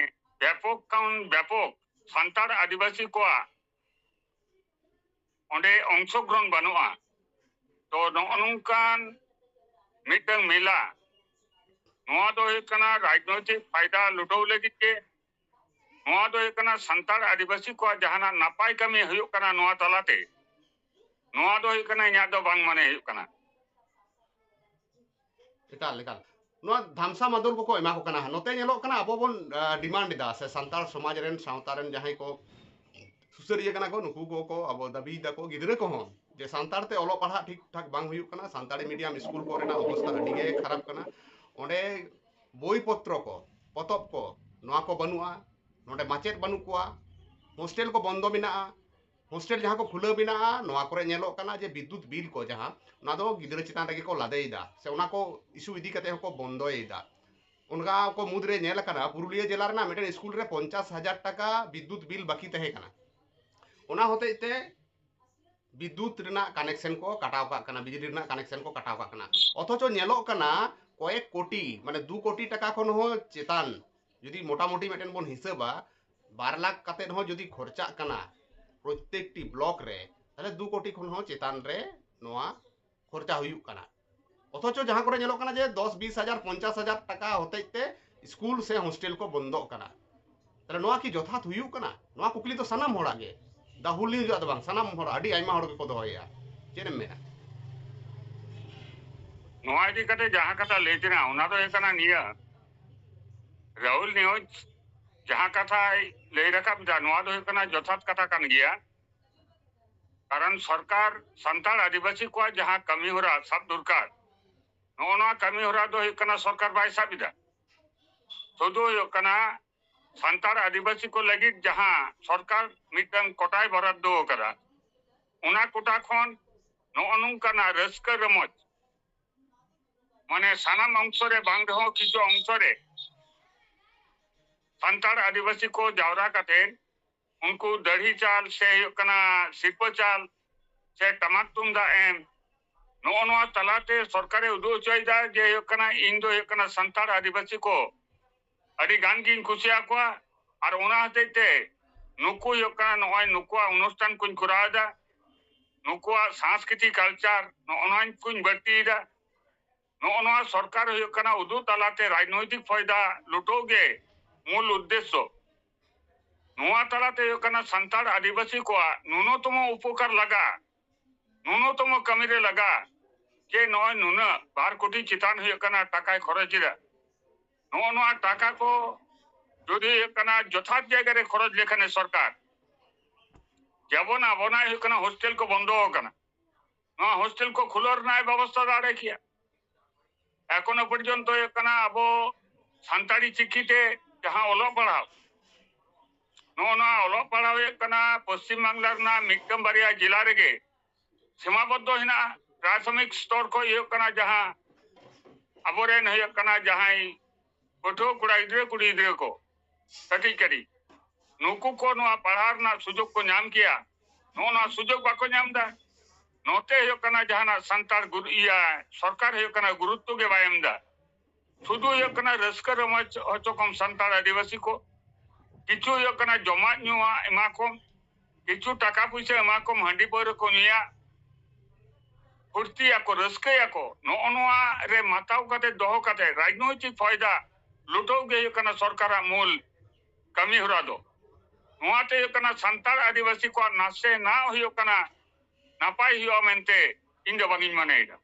ᱵᱮᱯᱚᱠ ᱠᱷᱚᱱ ᱵᱮᱯᱚᱠ ᱥᱟᱱᱛᱟᱲ ᱟᱹᱫᱤᱵᱟᱹᱥᱤ ᱠᱚᱣᱟᱜ ᱚᱸᱰᱮ ᱚᱝᱥᱚᱜᱨᱚᱦᱚᱱ ᱵᱟᱹᱱᱩᱜᱼᱟ᱾ ᱛᱚ ᱱᱚᱜᱼᱚ ᱱᱚᱝᱠᱟᱱ ᱢᱤᱫᱴᱟᱝ ᱢᱮᱞᱟ, ᱱᱚᱣᱟ ᱫᱚ ᱦᱩᱭᱩᱜ ᱠᱟᱱᱟ ᱨᱟᱡᱽᱱᱳᱭᱛᱤᱠ ᱯᱷᱟᱭᱫᱟ ᱞᱩᱴᱟᱹᱣ ᱞᱟᱹᱜᱤᱫ ᱜᱮ᱾ ᱱᱚᱣᱟ ᱫᱚ ᱦᱩᱭᱩᱜ ᱠᱟᱱᱟ ᱥᱟᱱᱛᱟᱲ ᱟᱹᱫᱤᱵᱟᱹᱥᱤ ᱠᱚᱣᱟᱜ ᱡᱟᱦᱟᱱᱟᱜ ᱱᱟᱯᱟᱭ ᱠᱟᱹᱢᱤ ᱦᱩᱭᱩᱜ ᱠᱟᱱᱟ ᱱᱚᱣᱟ ᱛᱟᱞᱟᱛᱮ, ᱱᱚᱣᱟ ᱫᱚ ᱦᱩᱭᱩᱜ ᱠᱟᱱᱟ ᱤᱧᱟᱹᱜ ᱫᱚ ᱵᱟᱝ ᱢᱚᱱᱮ ᱦᱩᱭᱩᱜ ᱠᱟᱱᱟ᱾ ᱮᱠᱟᱞ, ᱮᱠᱟᱞ᱾ ᱱᱚᱣᱟ ᱫᱷᱟᱢᱥᱟ ᱢᱟᱫᱚᱞ ᱠᱚᱠᱚ ᱮᱢᱟ ᱠᱚ ᱠᱟᱱᱟ᱾ ᱱᱚᱛᱮ ᱧᱮᱞᱚᱜ ᱠᱟᱱᱟ ᱟᱵᱚ ᱵᱚᱱ, ᱟ, demand ᱮᱫᱟ, ᱥᱮ ᱥᱟᱱᱛᱟᱲ ᱥᱚᱢᱟᱡᱽ ᱨᱮᱱ, ᱥᱟᱶᱛᱟ ᱨᱮᱱ ᱡᱟᱦᱟᱸᱭ ᱠᱚ ᱥᱩᱥᱟᱹᱨᱤᱭᱟᱹ ᱠᱟᱱᱟ ᱠᱚ, ᱱᱩᱠᱩ ᱠᱚᱠᱚ ᱟᱵᱚ ᱫᱟᱹᱵᱤᱭ ᱫᱟᱠᱚ, ᱜᱤᱫᱽᱨᱟᱹ ᱠᱚᱦᱚᱸ, ᱡᱮ ᱥᱟᱱᱛᱟᱲ ᱛᱮ ᱚᱞᱚᱜ ᱯᱟᱲᱦᱟᱜ ᱴᱷᱤᱠ ᱴᱷᱟᱠ ᱵᱟᱝ ᱦᱩᱭᱩᱜ ᱠᱟᱱᱟ, ᱥᱟᱱᱛᱟᱲᱤ medium ᱥᱠᱩᱞ ᱠᱚᱨᱮᱱᱟᱜ ᱚᱵᱚᱥᱛᱟ ᱟᱹᱰᱤ ᱜᱮ ᱠᱷᱟᱨᱟᱯ ᱠᱟᱱᱟ᱾ ᱚᱸᱰᱮ ᱵᱳᱭ ᱯᱚᱛᱨᱚ ᱠᱚ, ᱯᱚᱛᱚᱵ ᱠᱚ, ᱱᱚᱣᱟ ᱠᱚ ᱵᱟᱹᱱᱩᱜᱼᱟ, ᱱᱚᱰᱮ ᱢᱟᱪᱮᱫ ᱵᱟᱹᱱᱩᱜ ᱠᱚᱣᱟ, ᱦᱳᱥᱴᱮᱞ ᱠᱚ ᱵᱚᱱᱫᱚ ᱢᱮᱱᱟᱜᱼᱟ, ᱦᱳᱥᱴᱮᱞ ᱡᱟᱦᱟᱸ ᱠᱚ ᱠᱷᱩᱞᱟᱹᱣ ᱢᱮᱱᱟᱜᱼᱟ, ᱱᱚᱣᱟ ᱠᱚᱨᱮ ᱧᱮᱞᱚᱜ ᱠᱟᱱᱟ ᱡᱮ ᱵᱤᱫᱽᱭᱩᱛ ᱵᱤᱞ ᱠᱚ ᱡᱟᱦᱟᱸ, ᱚᱱᱟ ᱫᱚ ᱜᱤᱫᱽᱨᱟᱹ ᱪᱮᱛᱟᱱ ᱨᱮᱜᱮ ᱠᱚ ᱞᱟᱫᱮᱭᱮᱫᱟ, ᱥᱮ ᱚᱱᱟ ᱠᱚ ᱤᱥᱩ ᱤᱫᱤ ᱠᱟᱛᱮ ᱦᱚᱸᱠᱚ ᱵᱚᱱᱫᱚᱭᱮᱫᱟ᱾ ᱚᱱᱠᱟ ᱠᱚ ᱢᱩᱫᱽᱨᱮ ᱧᱮᱞ ᱟᱠᱟᱱᱟ, ᱯᱩᱨᱩᱞᱤᱭᱟᱹ ᱡᱮᱞᱟ ᱨᱮᱱᱟᱜ ᱢᱤᱫᱴᱮᱱ ᱥᱠᱩᱞ ᱨᱮ ᱯᱚᱧᱪᱟᱥ ᱦᱟᱡᱟᱨ ᱴᱟᱠᱟ ᱵᱤᱫᱽᱭᱩᱛ ᱵᱤᱞ ᱵᱟᱹᱠᱤ ᱛᱟᱦᱮᱸ ᱠᱟᱱᱟ᱾ ᱚᱱᱟ ᱦᱚᱛᱮᱡ ᱛᱮ ᱵᱤᱫᱽᱭᱩᱛ ᱨᱮᱱᱟᱜ ᱠᱟᱱᱮᱠᱥᱚᱱ ᱠᱚ ᱠᱟᱴᱟᱣ ᱠᱟᱜ ᱠᱟᱱᱟ, ᱵᱤᱡᱽᱞᱤ ᱨᱮᱱᱟᱜ ᱠᱟᱱᱮᱠᱥᱚᱱ ᱠᱚ ᱠᱟᱴᱟᱣ ᱠᱟᱜ ᱠᱟᱱᱟ᱾ ᱚᱛᱷᱚᱪᱚ ᱧᱮᱞᱚᱜ ᱠᱟᱱᱟ, ᱠᱚᱭᱮᱠ ᱠᱳᱴᱤ, ᱢᱟᱱᱮ ᱫᱩ ᱠᱳᱴᱤ ᱴᱟᱠᱟ ᱠᱷᱚᱱ ᱦᱚᱸ ᱪᱮᱛᱟᱱ, ᱡᱩᱫᱤ ᱢᱚᱴᱟᱢᱩᱴᱤ ᱢᱤᱫᱴᱮᱱ ᱵᱚᱱ ᱦᱤᱥᱟᱹᱵᱟ, ᱵᱟᱨ ᱞᱟᱠᱷ ᱠᱟᱛᱮᱫ ᱦᱚᱸ ᱡᱩᱫᱤ ᱠᱷᱚᱨᱪᱟᱜ ᱠᱟᱱᱟ ᱯᱨᱚᱛᱛᱮᱠᱴᱤ ᱵᱞᱚᱠ ᱨᱮ, ᱛᱟᱦᱞᱮ ᱫᱩ ᱠᱳᱴᱤ ᱠᱷᱚᱱ ᱦᱚᱸ ᱪᱮᱛᱟᱱ ᱨᱮ ᱱᱚᱣᱟ ᱠᱷᱚᱨᱪᱟ ᱦᱩᱭᱩᱜ ᱠᱟᱱᱟ᱾ ᱚᱛᱷᱚᱪᱚ ᱡᱟᱦᱟᱸ ᱠᱚᱨᱮ ᱧᱮᱞᱚᱜ ᱠᱟᱱᱟ ᱡᱮ ᱫᱚᱥ, ᱵᱤᱥ ᱦᱟᱡᱟᱨ, ᱯᱚᱧᱪᱟᱥ ᱦᱟᱡᱟᱨ ᱴᱟᱠᱟ ᱦᱚᱛᱮᱡ ᱛᱮ ᱥᱠᱩᱞ ᱥᱮ ᱦᱳᱥᱴᱮᱞ ᱠᱚ ᱵᱚᱱᱫᱚᱜ ᱠᱟᱱᱟ᱾ ᱛᱟᱦᱞᱮ ᱱᱚᱣᱟ ᱠᱤ ᱡᱚᱛᱷᱟᱛ ᱦᱩᱭᱩᱜ ᱠᱟᱱᱟ? ᱱᱚᱣᱟ ᱠᱩᱠᱞᱤ ᱫᱚ ᱥᱟᱱᱟᱢ ᱦᱚᱲᱟᱜ ᱜᱮ, ᱫᱟᱦᱩᱞ ᱱᱤᱭᱩᱡᱽ ᱟᱜ ᱫᱚ ᱵᱟᱝ, ᱥᱟᱱᱟᱢ ᱦᱚᱲ, ᱟᱹᱰᱤ ᱟᱭᱢᱟ ᱦᱚᱲ ᱜᱮᱠᱚ ᱫᱚᱦᱚᱭᱮᱫᱼᱟ᱾ ᱪᱮᱫ ᱮᱢ ᱢᱮᱱᱟ? ᱱᱚᱣᱟ ᱤᱫᱤ ᱠᱟᱛᱮ ᱡᱟᱦᱟᱸ ᱠᱟᱛᱷᱟ ᱞᱟᱹᱭ ᱛᱮᱱᱟᱜ, ᱚᱱᱟ ᱫᱚ ᱦᱩᱭᱩᱜ ᱠᱟᱱᱟ ᱱᱤᱭᱟᱹ, ᱨᱟᱦᱩᱞ ᱱᱤᱭᱩᱡᱽ ᱡᱟᱦᱟᱸ ᱠᱟᱛᱷᱟᱭ ᱞᱟᱹᱭ ᱨᱟᱠᱟᱵ ᱮᱫᱟ, ᱱᱚᱣᱟ ᱫᱚ ᱦᱩᱭᱩᱜ ᱠᱟᱱᱟ ᱡᱚᱛᱷᱟᱛ ᱠᱟᱛᱷᱟ ᱠᱟᱱ ᱜᱮᱭᱟ᱾ ᱠᱟᱨᱚᱱ ᱥᱚᱨᱠᱟᱨ ᱥᱟᱱᱛᱟᱲ ᱟᱹᱫᱤᱵᱟᱹᱥᱤ ᱠᱚᱣᱟᱜ ᱡᱟᱦᱟᱸ ᱠᱟᱹᱢᱤ ᱦᱚᱨᱟ ᱥᱟᱵ ᱫᱚᱨᱠᱟᱨ, ᱱᱚᱜᱼᱚ ᱱᱚᱣᱟ ᱠᱟᱹᱢᱤ ᱦᱚᱨᱟ ᱫᱚ ᱦᱩᱭᱩᱜ ᱠᱟᱱᱟ ᱥᱚᱨᱠᱟᱨ ᱵᱟᱭ ᱥᱟᱵ ᱮᱫᱟ᱾ ᱥᱩᱫᱷᱩ ᱦᱩᱭᱩᱜ ᱠᱟᱱᱟ ᱥᱟᱱᱛᱟᱲ ᱟᱹᱫᱤᱵᱟᱹᱥᱤ ᱠᱚ ᱞᱟᱹᱜᱤᱫ ᱡᱟᱦᱟᱸ ᱥᱚᱨᱠᱟᱨ ᱢᱤᱫᱴᱟᱝ ᱠᱚᱴᱟᱭ ᱵᱚᱨᱟᱫᱫᱚ ᱟᱠᱟᱫᱟ, ᱚᱱᱟ ᱠᱚᱴᱟ ᱠᱷᱚᱱ ᱱᱚᱜᱼᱚ ᱱᱚᱝᱠᱟᱱᱟᱜ ᱨᱟᱹᱥᱠᱟᱹ ᱨᱚᱢᱚᱡᱽ, ᱢᱟᱱᱮ ᱥᱟᱱᱟᱢ ᱚᱝᱥᱚ ᱨᱮ ᱵᱟᱝ ᱨᱮᱦᱚᱸ ᱠᱤᱪᱷᱩ ᱚᱝᱥᱚ ᱨᱮ ᱥᱟᱱᱛᱟᱲ ᱟᱹᱫᱤᱵᱟᱹᱥᱤ ᱠᱚ ᱡᱟᱣᱨᱟ ᱠᱟᱛᱮ ᱩᱱᱠᱩ ᱫᱟᱹᱲᱦᱤ ᱪᱟᱞ ᱥᱮ ᱦᱩᱭᱩᱜ ᱠᱟᱱᱟ ᱥᱤᱨᱯᱟᱹ ᱪᱟᱞ ᱥᱮ ᱴᱟᱢᱟᱠ ᱛᱩᱢᱫᱟᱜ ᱮᱢ, ᱱᱚᱜᱼᱚ ᱱᱚᱣᱟ ᱛᱟᱞᱟᱛᱮ ᱥᱚᱨᱠᱟᱨᱮ ᱩᱫᱩᱜ ᱦᱚᱪᱚᱭᱮᱫᱟ ᱡᱮ ᱦᱩᱭᱩᱜ ᱠᱟᱱᱟ ᱤᱧ ᱫᱚ ᱦᱩᱭᱩᱜ ᱠᱟᱱᱟ ᱥᱟᱱᱛᱟᱲ ᱟᱹᱫᱤᱵᱟᱹᱥᱤ ᱠᱚ ᱟᱹᱰᱤ ᱜᱟᱱ ᱜᱤᱧ ᱠᱩᱥᱤᱭᱟᱠᱚᱣᱟ᱾ ᱟᱨ ᱚᱱᱟ ᱦᱚᱛᱮᱡ ᱛᱮ ᱱᱩᱠᱩ ᱦᱩᱭᱩᱜ ᱠᱟᱱᱟ ᱱᱚᱜᱼᱚᱭ ᱱᱩᱠᱩᱣᱟᱜ ᱚᱱᱩᱥᱴᱷᱟᱱ ᱠᱚᱧ ᱠᱚᱨᱟᱣ ᱮᱫᱟ, ᱱᱩᱠᱩᱣᱟᱜ ᱥᱟᱝᱥᱠᱨᱤᱛᱤᱠ ᱠᱟᱞᱪᱟᱨ ᱱᱚᱜᱼᱚ ᱱᱚᱣᱟ ᱠᱚᱧ ᱵᱟᱹᱲᱛᱤᱭᱮᱫᱟ᱾ ᱱᱚᱜᱼᱚ ᱱᱚᱣᱟ ᱥᱚᱨᱠᱟᱨ ᱦᱩᱭᱩᱜ ᱠᱟᱱᱟ ᱩᱫᱩᱜ ᱛᱟᱞᱟᱛᱮ ᱨᱟᱡᱽᱱᱳᱭᱛᱤᱠ ᱯᱷᱟᱭᱫᱟ ᱞᱩᱴᱟᱹᱣ ᱜᱮ ᱢᱩᱞ ᱩᱫᱽᱫᱮᱥᱥᱚ᱾ ᱱᱚᱣᱟ ᱛᱟᱞᱟᱛᱮ ᱦᱩᱭᱩᱜ ᱠᱟᱱᱟ ᱥᱟᱱᱛᱟᱲ ᱟᱹᱫᱤᱵᱟᱹᱥᱤ ᱠᱚᱣᱟᱜ ᱱᱩᱱᱚᱛᱚᱢᱚ ᱩᱯᱚᱠᱟᱨ ᱞᱟᱜᱟ, ᱱᱩᱱᱚᱛᱚᱢᱚ ᱠᱟᱹᱢᱤ ᱨᱮ ᱞᱟᱜᱟ, ᱡᱮ ᱱᱚᱜᱼᱚᱭ ᱱᱩᱱᱟᱹᱜ ᱵᱟᱨ ᱠᱳᱴᱤ ᱪᱮᱛᱟᱱ ᱦᱩᱭᱩᱜ ᱠᱟᱱᱟ ᱴᱟᱠᱟᱭ ᱠᱷᱚᱨᱚᱪ ᱮᱫᱟ᱾ ᱱᱚᱜᱼᱚ ᱱᱚᱣᱟ ᱴᱟᱠᱟ ᱠᱚ ᱡᱩᱫᱤ ᱦᱩᱭᱩᱜ ᱠᱟᱱᱟ ᱡᱚᱛᱷᱟᱛ ᱡᱟᱭᱜᱟ ᱨᱮ ᱠᱷᱚᱨᱚᱪ ᱞᱮᱠᱷᱟᱱᱮ ᱥᱚᱨᱠᱟᱨ, ᱡᱮᱢᱚᱱ ᱟᱵᱚᱱᱟᱜ ᱦᱩᱭᱩᱜ ᱠᱟᱱᱟ ᱦᱳᱥᱴᱮᱞ ᱠᱚ ᱵᱚᱱᱫᱚ ᱟᱠᱟᱱᱟ, ᱱᱚᱣᱟ ᱦᱳᱥᱴᱮᱞ ᱠᱚ ᱠᱷᱩᱞᱟᱹᱣ ᱨᱮᱱᱟᱜ ᱵᱮᱵᱚᱥᱛᱷᱟ ᱫᱟᱲᱮ ᱠᱮᱭᱟ᱾ ᱮᱠᱷᱚᱱᱳ ᱯᱚᱨᱡᱚᱱᱛᱚ ᱦᱩᱭᱩᱜ ᱠᱟᱱᱟ ᱟᱵᱚ ᱥᱟᱱᱛᱟᱲᱤ ᱪᱤᱠᱤ ᱛᱮ ᱡᱟᱦᱟᱸ ᱚᱞᱚᱜ ᱯᱟᱲᱦᱟᱣ, ᱱᱚᱜᱼᱚ ᱱᱚᱣᱟ ᱚᱞᱚᱜ ᱯᱟᱲᱦᱟᱣ ᱦᱩᱭᱩᱜ ᱠᱟᱱᱟ ᱯᱚᱥᱪᱤᱢ ᱵᱟᱝᱞᱟ ᱨᱮᱱᱟᱜ ᱢᱤᱫᱴᱟᱝ ᱵᱟᱨᱭᱟ ᱡᱮᱞᱟ ᱨᱮᱜᱮ ᱥᱤᱢᱟᱵᱚᱫᱽᱫᱷᱚ ᱦᱮᱱᱟᱜᱼᱟ᱾ ᱯᱨᱟᱛᱷᱚᱢᱤᱠ ᱥᱛᱚᱨ ᱠᱷᱚᱱ ᱦᱩᱭᱩᱜ ᱠᱟᱱᱟ ᱡᱟᱦᱟᱸ ᱟᱵᱚᱨᱮᱱ ᱦᱩᱭᱩᱜ ᱠᱟᱱᱟ ᱡᱟᱦᱟᱸᱭ ᱯᱟᱹᱴᱷᱩᱣᱟᱹ ᱠᱚᱲᱟ ᱜᱤᱫᱽᱨᱟᱹ ᱠᱩᱲᱤ ᱜᱤᱫᱽᱨᱟᱹ ᱠᱚ ᱠᱟᱹᱴᱤᱡ ᱠᱟᱹᱴᱤᱡ, ᱱᱩᱠᱩ ᱠᱚ ᱱᱚᱣᱟ ᱯᱟᱲᱦᱟᱣ ᱨᱮᱱᱟᱜ ᱥᱩᱡᱳᱜᱽ ᱠᱚ ᱧᱟᱢ ᱠᱮᱭᱟ, ᱱᱚᱜᱼᱚ ᱱᱚᱣᱟ ᱥᱩᱡᱳᱜᱽ ᱵᱟᱠᱚ ᱧᱟᱢ ᱮᱫᱟ᱾ ᱱᱚᱛᱮ ᱦᱩᱭᱩᱜ ᱠᱟᱱᱟ ᱡᱟᱦᱟᱱᱟᱜ ᱥᱟᱱᱛᱟᱲ ᱜᱩᱨ-, ᱤᱭᱟᱹ, ᱥᱚᱨᱠᱟᱨ ᱦᱩᱭᱩᱜ ᱠᱟᱱᱟ ᱜᱩᱨᱩᱛᱛᱚ ᱜᱮ ᱵᱟᱭ ᱮᱢ ᱮᱫᱟ᱾ ᱥᱩᱫᱷᱩ ᱦᱩᱭᱩᱜ ᱠᱟᱱᱟ ᱨᱟᱹᱥᱠᱟᱹ ᱨᱚᱢᱚᱡᱽ ᱦᱚᱪᱚ ᱠᱚᱢ ᱥᱟᱱᱛᱟᱲ ᱟᱹᱫᱤᱵᱟᱹᱥᱤ ᱠᱚ, ᱠᱤᱪᱷᱩ ᱦᱩᱭᱩᱜ ᱠᱟᱱᱟ ᱡᱚᱢᱟᱜ ᱧᱩᱣᱟᱜ ᱮᱢᱟ ᱠᱚᱢ, ᱠᱤᱪᱷᱩ ᱴᱟᱠᱟ ᱯᱩᱭᱥᱟᱹ ᱮᱢᱟ ᱠᱚᱢ, ᱦᱟᱺᱰᱤ ᱯᱟᱹᱣᱨᱟᱹ ᱠᱚ ᱧᱩᱭᱟ, ᱯᱷᱩᱨᱛᱤᱭᱟᱠᱚ, ᱨᱟᱹᱥᱠᱟᱹᱭᱟᱠᱚ᱾ ᱱᱚᱜᱼᱚ ᱱᱚᱣᱟ ᱨᱮ ᱢᱟᱛᱟᱣ ᱠᱟᱛᱮ, ᱫᱚᱦᱚ ᱠᱟᱛᱮ, ᱨᱟᱡᱽᱱᱳᱭᱛᱤᱠ ᱯᱷᱟᱭᱫᱟ ᱞᱩᱴᱟᱹᱣ ᱜᱮ ᱦᱩᱭᱩᱜ ᱠᱟᱱᱟ ᱥᱚᱨᱠᱟᱨᱟᱜ ᱢᱩᱞ ᱠᱟᱹᱢᱤ ᱦᱚᱨᱟ ᱫᱚ᱾ ᱱᱚᱣᱟᱛᱮ ᱦᱩᱭᱩᱜ ᱠᱟᱱᱟ ᱥᱟᱱᱛᱟᱲ ᱟᱹᱫᱤᱵᱟᱹᱥᱤ ᱠᱚᱣᱟᱜ ᱱᱟᱥᱮ ᱱᱟᱜ ᱦᱩᱭᱩᱜ ᱠᱟᱱᱟ ᱱᱟᱯᱟᱭ ᱦᱩᱭᱩᱜᱼᱟ ᱢᱮᱱᱛᱮ ᱤᱧ ᱫᱚ ᱵᱟᱝᱤᱧ ᱢᱚᱱᱮᱭᱮᱫᱟ᱾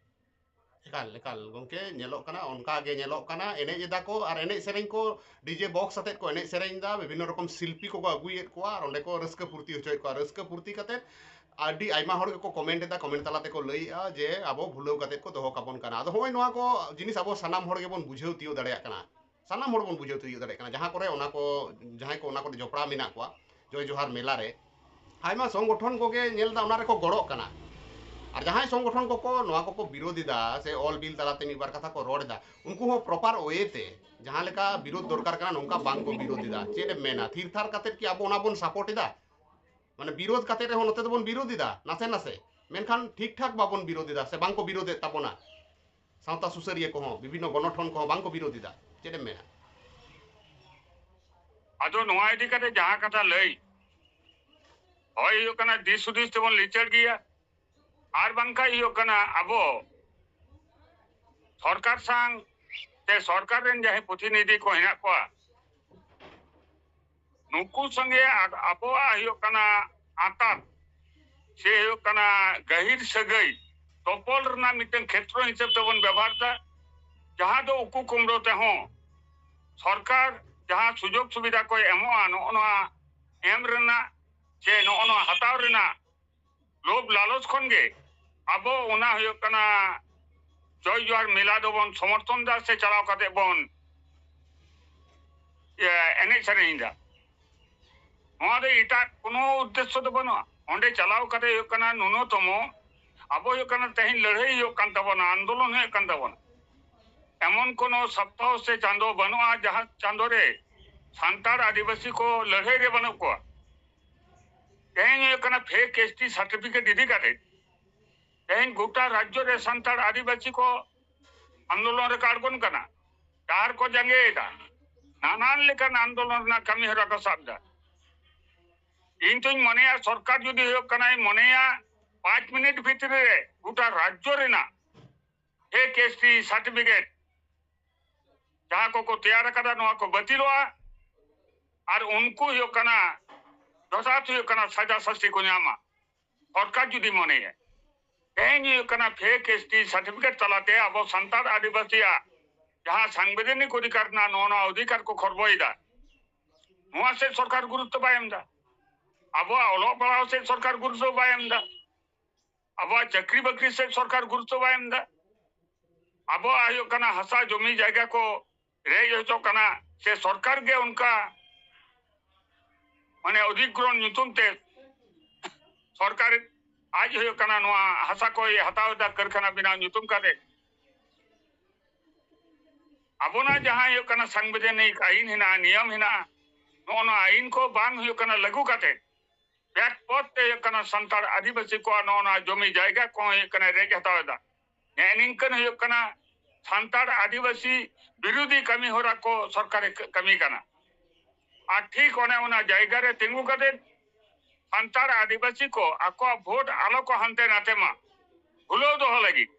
ᱮᱠᱟᱞ ᱮᱠᱟᱞ ᱜᱚᱝᱠᱮ, ᱧᱮᱞᱚᱜ ᱠᱟᱱᱟ, ᱚᱱᱠᱟ ᱜᱮ ᱧᱮᱞᱚᱜ ᱠᱟᱱᱟ᱾ ᱮᱱᱮᱡ ᱮᱫᱟ ᱠᱚ ᱟᱨ ᱮᱱᱮᱡ ᱥᱮᱨᱮᱧ ᱠᱚ ᱰᱤᱡᱮ ᱵᱚᱠᱥ ᱟᱛᱮᱫ ᱠᱚ ᱮᱱᱮᱡ ᱥᱮᱨᱮᱧ ᱮᱫᱟ, ᱵᱤᱵᱷᱤᱱᱱᱚ ᱨᱚᱠᱚᱢ ᱥᱤᱞᱯᱤ ᱠᱚᱠᱚ ᱟᱹᱜᱩᱭᱮᱫ ᱠᱚᱣᱟ ᱟᱨ ᱚᱸᱰᱮ ᱠᱚ ᱨᱟᱹᱥᱠᱟᱹ ᱯᱷᱩᱨᱛᱤ ᱦᱚᱪᱚᱭᱮᱫ ᱠᱚᱣᱟ᱾ ᱨᱟᱹᱥᱠᱟᱹ ᱯᱷᱩᱨᱛᱤ ᱠᱟᱛᱮᱫ ᱟᱹᱰᱤ ᱟᱭᱢᱟ ᱦᱚᱲ ᱜᱮᱠᱚ ᱠᱚᱢᱮᱱᱴ ᱮᱫᱟ, ᱠᱚᱢᱮᱱᱴ ᱛᱟᱞᱟ ᱛᱮᱠᱚ ᱞᱟᱹᱭᱮᱫᱼᱟ ᱡᱮ ᱟᱵᱚ ᱵᱷᱩᱞᱟᱹᱣ ᱠᱟᱛᱮᱫ ᱠᱚ ᱫᱚᱦᱚ ᱠᱟᱵᱚᱱ ᱠᱟᱱᱟ᱾ ᱟᱫᱚ ᱦᱚᱸᱜᱼᱚᱭ ᱱᱚᱣᱟ ᱠᱚ ᱡᱤᱱᱤᱥ ᱟᱵᱚ ᱥᱟᱱᱟᱢ ᱦᱚᱲ ᱜᱮᱵᱚᱱ ᱵᱩᱡᱷᱟᱹᱣ ᱛᱤᱭᱳᱜ ᱫᱟᱲᱮᱭᱟᱜ ᱠᱟᱱᱟ, ᱥᱟᱱᱟᱢ ᱦᱚᱲ ᱵᱚᱱ ᱵᱩᱡᱷᱟᱹᱣ ᱛᱤᱭᱳᱜ ᱫᱟᱲᱮᱭᱟᱜ ᱠᱟᱱᱟ᱾ ᱡᱟᱦᱟᱸ ᱠᱚᱨᱮ ᱚᱱᱟ ᱠᱚ, ᱡᱟᱦᱟᱸᱭ ᱠᱚ ᱚᱱᱟ ᱠᱚᱨᱮ ᱡᱚᱯᱲᱟᱣ ᱢᱮᱱᱟᱜ ᱠᱚᱣᱟ, ᱡᱚᱭ ᱡᱚᱦᱟᱨ ᱢᱮᱞᱟ ᱨᱮ ᱟᱭᱢᱟ ᱥᱚᱝᱜᱚᱴᱷᱚᱱ ᱠᱚᱜᱮ ᱧᱮᱞ ᱮᱫᱟ ᱚᱱᱟ ᱨᱮᱠᱚ ᱜᱚᱲᱚᱜ ᱠᱟᱱᱟ᱾ ᱟᱨ ᱡᱟᱦᱟᱸᱭ ᱥᱚᱝᱜᱚᱴᱷᱚᱱ ᱠᱚᱠᱚ ᱱᱚᱣᱟ ᱠᱚᱠᱚ ᱵᱤᱨᱳᱫ ᱮᱫᱟ ᱥᱮ ᱚᱞ ᱵᱤᱞ ᱛᱟᱞᱟᱛᱮ ᱢᱤᱫ ᱵᱟᱨ ᱠᱟᱛᱷᱟ ᱠᱚ ᱨᱚᱲ ᱮᱫᱟ, ᱩᱱᱠᱩ ᱦᱚᱸ ᱯᱨᱚᱯᱟᱨ ᱳᱭᱮ ᱛᱮ ᱡᱟᱦᱟᱸ ᱞᱮᱠᱟ ᱵᱤᱨᱳᱫ ᱫᱚᱨᱠᱟᱨ ᱠᱟᱱᱟ, ᱱᱚᱝᱠᱟ ᱵᱟᱝ ᱠᱚ ᱵᱤᱨᱳᱫ ᱮᱫᱟ᱾ ᱪᱮᱫ ᱮᱢ ᱢᱮᱱᱟ, ᱛᱷᱤᱨ ᱛᱷᱟᱨ ᱠᱟᱛᱮᱫ ᱠᱤ ᱟᱵᱚ ᱚᱱᱟ ᱵᱚᱱ ᱥᱟᱯᱳᱨᱴ ᱮᱫᱟ? ᱢᱟᱱᱮ ᱵᱤᱨᱳᱫ ᱠᱟᱛᱮᱫ ᱨᱮᱦᱚᱸ ᱱᱚᱛᱮ ᱫᱚᱵᱚᱱ ᱵᱤᱨᱳᱫ ᱮᱫᱟ ᱱᱟᱥᱮ ᱱᱟᱥᱮ, ᱢᱮᱱᱠᱷᱟᱱ ᱴᱷᱤᱠ ᱴᱷᱟᱠ ᱵᱟᱵᱚᱱ ᱵᱤᱨᱳᱫ ᱮᱫᱟ ᱥᱮ ᱵᱟᱝ ᱠᱚ ᱵᱤᱨᱳᱫ ᱮᱫ ᱛᱟᱵᱚᱱᱟ᱾ ᱥᱟᱶᱛᱟ ᱥᱩᱥᱟᱹᱨᱤᱭᱟᱹ ᱠᱚᱦᱚᱸ, ᱵᱤᱵᱷᱤᱱᱱᱚ ᱜᱚᱱᱚᱴᱷᱚᱱ ᱠᱚᱦᱚᱸ ᱵᱟᱝ ᱠᱚ ᱵᱤᱨᱳᱫ ᱮᱫᱟ᱾ ᱪᱮᱫ ᱮᱢ ᱢᱮᱱᱟ? ᱟᱫᱚ ᱱᱚᱣᱟ ᱤᱫᱤ ᱠᱟᱛᱮ ᱡᱟᱦᱟᱸ ᱠᱟᱛᱷᱟ ᱞᱟᱹᱭ, ᱦᱳᱭ ᱦᱩᱭᱩᱜ ᱠᱟᱱᱟ ᱫᱤᱥ ᱦᱩᱫᱤᱥ ᱛᱮᱵᱚᱱ ᱞᱤᱪᱟᱹᱲ ᱜᱮᱭᱟ᱾ ᱟᱨ ᱵᱟᱝᱠᱷᱟᱱ ᱦᱩᱭᱩᱜ ᱠᱟᱱᱟ ᱟᱵᱚ ᱥᱚᱨᱠᱟᱨ ᱥᱟᱝ ᱥᱮ ᱥᱚᱨᱠᱟᱨ ᱨᱮᱱ ᱡᱟᱦᱟᱸᱭ ᱯᱨᱚᱛᱤᱱᱤᱫᱷᱤ ᱠᱚ ᱦᱮᱱᱟᱜ ᱠᱚᱣᱟ, ᱱᱩᱠᱩ ᱥᱚᱸᱜᱮ ᱟ-, ᱟᱵᱚᱣᱟᱜ ᱦᱩᱭᱩᱜ ᱠᱟᱱᱟ ᱟᱸᱛᱟᱛ ᱥᱮ ᱦᱩᱭᱩᱜ ᱠᱟᱱᱟ ᱜᱟᱹᱦᱤᱨ ᱥᱟᱹᱜᱟᱹᱭ ᱛᱚᱯᱚᱞ ᱨᱮᱱᱟᱜ ᱢᱤᱫᱴᱟᱝ ᱠᱷᱮᱛᱨᱚ ᱦᱤᱥᱟᱹᱵ ᱛᱮᱵᱚᱱ ᱵᱮᱵᱚᱦᱟᱨ ᱮᱫᱟ, ᱡᱟᱦᱟᱸ ᱫᱚ ᱩᱠᱩ ᱠᱩᱢᱲᱳ ᱛᱮᱦᱚᱸ ᱥᱚᱨᱠᱟᱨ ᱡᱟᱦᱟᱸ ᱥᱩᱡᱳᱜᱽ ᱥᱩᱵᱤᱫᱷᱟ ᱠᱚᱭ ᱮᱢᱚᱜᱼᱟ, ᱱᱚᱜᱼᱚ ᱱᱚᱣᱟ ᱮᱢ ᱨᱮᱱᱟᱜ ᱥᱮ ᱱᱚᱜᱼᱚ ᱱᱚᱣᱟ ᱦᱟᱛᱟᱣ ᱨᱮᱱᱟᱜ ᱞᱳᱵᱷ ᱞᱟᱞᱚᱪ ᱠᱷᱚᱱ ᱜᱮ ᱟᱵᱚ ᱚᱱᱟ ᱦᱩᱭᱩᱜ ᱠᱟᱱᱟ ᱡᱚᱭ ᱡᱚᱦᱟᱨ ᱢᱮᱞᱟ ᱫᱚᱵᱚᱱ ᱥᱚᱢᱚᱨᱛᱷᱚᱱ ᱫᱟ ᱥᱮ ᱪᱟᱞᱟᱣ ᱠᱟᱛᱮ ᱵᱚᱱ, ᱤᱭᱟᱹ, ᱮᱱᱮᱡ ᱥᱮᱨᱮᱧ ᱫᱟ᱾ ᱱᱚᱣᱟ ᱫᱚ ᱮᱴᱟᱜ ᱠᱳᱱᱳ ᱩᱫᱽᱫᱮᱥᱥᱚ ᱫᱚ ᱵᱟᱹᱱᱩᱜᱼᱟ᱾ ᱚᱸᱰᱮ ᱪᱟᱞᱟᱣ ᱠᱟᱛᱮ ᱦᱩᱭᱩᱜ ᱠᱟᱱᱟ ᱱᱩᱱᱚᱛᱚᱢᱚ ᱟᱵᱚ ᱦᱩᱭᱩᱜ ᱠᱟᱱᱟ ᱛᱮᱦᱮᱧ ᱞᱟᱹᱲᱦᱟᱹᱭ ᱦᱩᱭᱩᱜ ᱠᱟᱱ ᱛᱟᱵᱚᱱᱟ, ᱟᱱᱫᱳᱞᱚᱱ ᱦᱩᱭᱩᱜ ᱠᱟᱱ ᱛᱟᱵᱚᱱᱟ᱾ ᱮᱢᱚᱱ ᱠᱳᱱᱳ ᱥᱚᱯᱛᱟᱦᱚ ᱥᱮ ᱪᱟᱸᱫᱚ ᱵᱟᱹᱱᱩᱜᱼᱟ ᱡᱟᱦᱟᱸ ᱪᱟᱸᱫᱚ ᱨᱮ ᱥᱟᱱᱛᱟᱲ ᱟᱹᱫᱤᱵᱟᱹᱥᱤ ᱠᱚ ᱞᱟᱹᱲᱦᱟᱹᱭ ᱨᱮ ᱵᱟᱹᱱᱩᱜ ᱠᱚᱣᱟ᱾ ᱛᱮᱦᱮᱧ ᱦᱩᱭᱩᱜ ᱠᱟᱱᱟ ᱯᱷᱮᱠ ᱮᱥ ᱴᱤ ᱥᱟᱨᱴᱤᱯᱷᱤᱠᱮᱴ ᱤᱫᱤ ᱠᱟᱛᱮ ᱛᱮᱦᱮᱧ ᱜᱚᱴᱟ ᱨᱟᱡᱽᱡᱚ ᱨᱮ ᱥᱟᱱᱛᱟᱲ ᱟᱹᱫᱤᱵᱟᱹᱥᱤ ᱠᱚ ᱟᱱᱫᱳᱞᱚᱱ ᱨᱮᱠᱚ ᱟᱬᱜᱚᱱ ᱠᱟᱱᱟ, ᱰᱟᱦᱟᱨ ᱠᱚ ᱡᱟᱸᱜᱮᱭᱮᱫᱟ, ᱱᱟᱱᱟᱱ ᱞᱮᱠᱟᱱ ᱟᱱᱫᱳᱞᱚᱱ ᱨᱮᱱᱟᱜ ᱠᱟᱹᱢᱤ ᱦᱚᱨᱟ ᱠᱚ ᱥᱟᱵ ᱮᱫᱟ᱾ ᱤᱧ ᱛᱚᱧ ᱢᱚᱱᱮᱭᱟ ᱥᱚᱨᱠᱟᱨ ᱡᱩᱫᱤ ᱦᱩᱭᱩᱜ ᱠᱟᱱᱟᱭ ᱢᱚᱱᱮᱭᱟ ᱯᱟᱸᱪ ᱢᱤᱱᱤᱴ ᱵᱷᱤᱛᱨᱤ ᱨᱮ ᱜᱚᱴᱟ ᱨᱟᱡᱽᱡᱚ ᱨᱮᱱᱟᱜ ᱯᱷᱮᱠ ᱮᱥ ᱴᱤ ᱥᱟᱨᱴᱤᱯᱷᱤᱠᱮᱴ ᱡᱟᱦᱟᱸ ᱠᱚᱠᱚ ᱛᱮᱭᱟᱨ ᱟᱠᱟᱫᱟ ᱱᱚᱣᱟ ᱠᱚ ᱵᱟᱹᱛᱤᱞᱚᱜᱼᱟ ᱟᱨ ᱩᱱᱠᱩ ᱦᱩᱭᱩᱜ ᱠᱟᱱᱟ ᱡᱚᱛᱷᱟᱛ ᱦᱩᱭᱩᱜ ᱠᱟᱱᱟ ᱥᱟᱡᱟ ᱥᱟᱥᱛᱤ ᱠᱚ ᱧᱟᱢᱟ᱾ ᱥᱚᱨᱠᱟᱨ ᱡᱩᱫᱤ ᱢᱚᱱᱮᱭᱟ ᱛᱮᱦᱮᱧ ᱦᱩᱭᱩᱜ ᱠᱟᱱᱟ ᱯᱷᱮᱠ ᱮᱥ ᱴᱤ ᱥᱟᱨᱴᱤᱯᱷᱤᱠᱮᱴ ᱛᱟᱞᱟᱛᱮ ᱟᱵᱚ ᱥᱟᱱᱛᱟᱲ ᱟᱹᱫᱤᱵᱟᱹᱥᱤᱭᱟᱜ ᱡᱟᱦᱟᱸ ᱥᱟᱝᱵᱤᱫᱷᱟᱱᱤᱠ ᱚᱫᱷᱤᱠᱟᱨ ᱨᱮᱱᱟᱜ ᱱᱚᱜᱼᱚ ᱱᱚᱣᱟ ᱚᱫᱷᱤᱠᱟᱨ ᱠᱚ ᱠᱷᱚᱨᱵᱚᱭᱮᱫᱟ, ᱱᱚᱣᱟ ᱥᱮᱫ ᱥᱚᱨᱠᱟᱨ ᱜᱩᱨᱩᱛᱛᱚ ᱵᱟᱭ ᱮᱢ ᱮᱫᱟ, ᱟᱵᱚᱣᱟᱜ ᱚᱞᱚᱜ ᱯᱟᱲᱦᱟᱣ ᱥᱮᱫ ᱥᱚᱨᱠᱟᱨ ᱜᱩᱨᱩᱛᱛᱚ ᱵᱟᱭ ᱮᱢ ᱮᱫᱟ, ᱟᱵᱚᱣᱟᱜ ᱪᱟᱹᱠᱨᱤ ᱵᱟᱹᱠᱨᱤ ᱥᱮᱫ ᱥᱚᱨᱠᱟᱨ ᱜᱩᱨᱩᱛᱛᱚ ᱵᱟᱭ ᱮᱢ ᱮᱫᱟ, ᱟᱵᱚᱣᱟᱜ ᱦᱩᱭᱩᱜ ᱠᱟᱱᱟ ᱦᱟᱥᱟ ᱡᱚᱢᱤ ᱡᱟᱭᱜᱟ ᱠᱚ ᱨᱮᱡ ᱦᱚᱪᱚᱜ ᱠᱟᱱᱟ ᱥᱮ ᱥᱚᱨᱠᱟᱨ ᱜᱮ ᱚᱱᱠᱟ ᱢᱟᱱᱮ ᱚᱫᱷᱤᱜᱨᱚᱦᱚᱱ ᱧᱩᱛᱩᱢ ᱛᱮ ᱥᱚᱨᱠᱟᱨ ᱟᱡ ᱦᱩᱭᱩᱜ ᱠᱟᱱᱟ ᱱᱚᱣᱟ ᱦᱟᱥᱟ ᱠᱚᱭ ᱦᱟᱛᱟᱣ ᱮᱫᱟ ᱠᱟᱹᱨᱠᱷᱟᱱᱟ ᱵᱮᱱᱟᱣ ᱧᱩᱛᱩᱢ ᱠᱟᱛᱮ᱾ ᱟᱵᱚᱱᱟᱜ ᱡᱟᱦᱟᱸ ᱦᱩᱭᱩᱜ ᱠᱟᱱᱟ ᱥᱟᱝᱵᱤᱫᱷᱟᱱᱤᱠ ᱟᱹᱭᱤᱱ ᱦᱮᱱᱟᱜᱼᱟ, ᱱᱤᱭᱚᱢ ᱦᱮᱱᱟᱜᱼᱟ, ᱱᱚᱜᱼᱚ ᱱᱚᱣᱟ ᱟᱹᱭᱤᱱ ᱠᱚ ᱵᱟᱝ ᱦᱩᱭᱩᱜ ᱠᱟᱱᱟ ᱞᱟᱹᱜᱩ ᱠᱟᱛᱮ ᱵᱮᱠᱯᱚᱛ ᱛᱮ ᱦᱩᱭᱩᱜ ᱠᱟᱱᱟ ᱥᱟᱱᱛᱟᱲ ᱟᱹᱫᱤᱵᱟᱹᱥᱤ ᱠᱚᱣᱟᱜ ᱱᱚᱜᱼᱚ ᱱᱚᱣᱟ ᱡᱚᱢᱤ ᱡᱟᱭᱜᱟ ᱠᱚᱦᱚᱸ ᱦᱩᱭᱩᱜ ᱠᱟᱱᱟ ᱨᱮᱡ ᱦᱟᱛᱟᱣ ᱮᱫᱟ᱾ ᱱᱮᱜᱼᱮ ᱱᱤᱝᱠᱟᱹᱱ ᱦᱩᱭᱩᱜ ᱠᱟᱱᱟ ᱥᱟᱱᱛᱟᱲ ᱟᱹᱫᱤᱵᱟᱹᱥᱤ ᱵᱤᱨᱳᱫᱷᱤ ᱠᱟᱹᱢᱤ ᱦᱚᱨᱟ ᱠᱚ ᱥᱚᱨᱠᱟᱨᱮ ᱠᱟᱹᱢᱤ ᱠᱟᱱᱟ᱾ ᱟᱨ ᱴᱷᱤᱠ ᱚᱱᱮ ᱚᱱᱟ ᱡᱟᱭᱜᱟ ᱨᱮ ᱛᱤᱸᱜᱩ ᱠᱟᱛᱮ ᱥᱟᱱᱛᱟᱲ ᱟᱹᱫᱤᱵᱟᱹᱥᱤ ᱠᱚ ᱟᱠᱚᱣᱟᱜ ᱵᱷᱳᱴ ᱟᱞᱚ ᱠᱚ ᱦᱟᱱᱛᱮ ᱱᱟᱛᱮ ᱢᱟ, ᱵᱷᱩᱞᱟᱹᱣ ᱫᱚᱦᱚ ᱞᱟᱹᱜᱤᱫ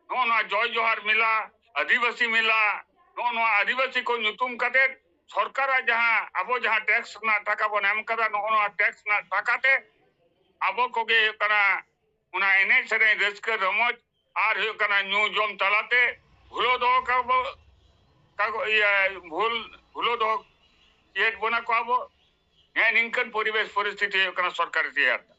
ᱱᱚᱜᱼᱚ ᱱᱚᱣᱟ ᱡᱚᱭ ᱡᱚᱦᱟᱨ ᱢᱮᱞᱟ, ᱟᱹᱫᱤᱵᱟᱹᱥᱤ ᱢᱮᱞᱟ, ᱱᱚᱜᱼᱚ ᱱᱚᱣᱟ ᱟᱹᱫᱤᱵᱟᱹᱥᱤ ᱠᱚ ᱧᱩᱛᱩᱢ ᱠᱟᱛᱮ ᱥᱚᱨᱠᱟᱨᱟᱜ ᱡᱟᱦᱟᱸ ᱟᱵᱚ ᱡᱟᱦᱟᱸ ᱴᱮᱠᱥ ᱨᱮᱱᱟᱜ ᱴᱟᱠᱟ ᱵᱚᱱ ᱮᱢ ᱠᱟᱫᱟ, ᱱᱚᱜᱼᱚ ᱱᱚᱣᱟ ᱴᱮᱠᱥ ᱨᱮᱱᱟᱜ ᱴᱟᱠᱟ ᱛᱮ ᱟᱵᱚ ᱠᱚᱜᱮ ᱦᱩᱭᱩᱜ ᱠᱟᱱᱟ ᱚᱱᱟ ᱮᱱᱮᱡ ᱥᱮᱨᱮᱧ ᱨᱟᱹᱥᱠᱟᱹ ᱨᱚᱢᱚᱡᱽ ᱟᱨ ᱦᱩᱭᱩᱜ ᱠᱟᱱᱟ ᱧᱩ ᱡᱚᱢ ᱛᱟᱞᱟᱛᱮ ᱵᱷᱩᱞᱟᱹᱣ ᱫᱚᱦᱚ ᱠᱟᱵᱚ ᱠᱟᱜᱚ-, ᱤᱭᱟᱹ, ᱵᱷᱩᱞ, ᱵᱷᱩᱞᱟᱹᱣ ᱫᱚᱦᱚ ᱪᱮᱫ ᱵᱚᱱᱟ ᱠᱚ ᱟᱵᱚ᱾ ᱱᱮᱜᱼᱮ ᱱᱤᱝᱠᱟᱹᱱ ᱯᱚᱨᱤᱵᱮᱥ ᱯᱚᱨᱤᱥᱛᱷᱤᱛᱤ ᱦᱩᱭᱩᱜ ᱠᱟᱱᱟ ᱥᱚᱨᱠᱟᱨᱮ ᱛᱮᱭᱟᱨ ᱮᱫᱟ᱾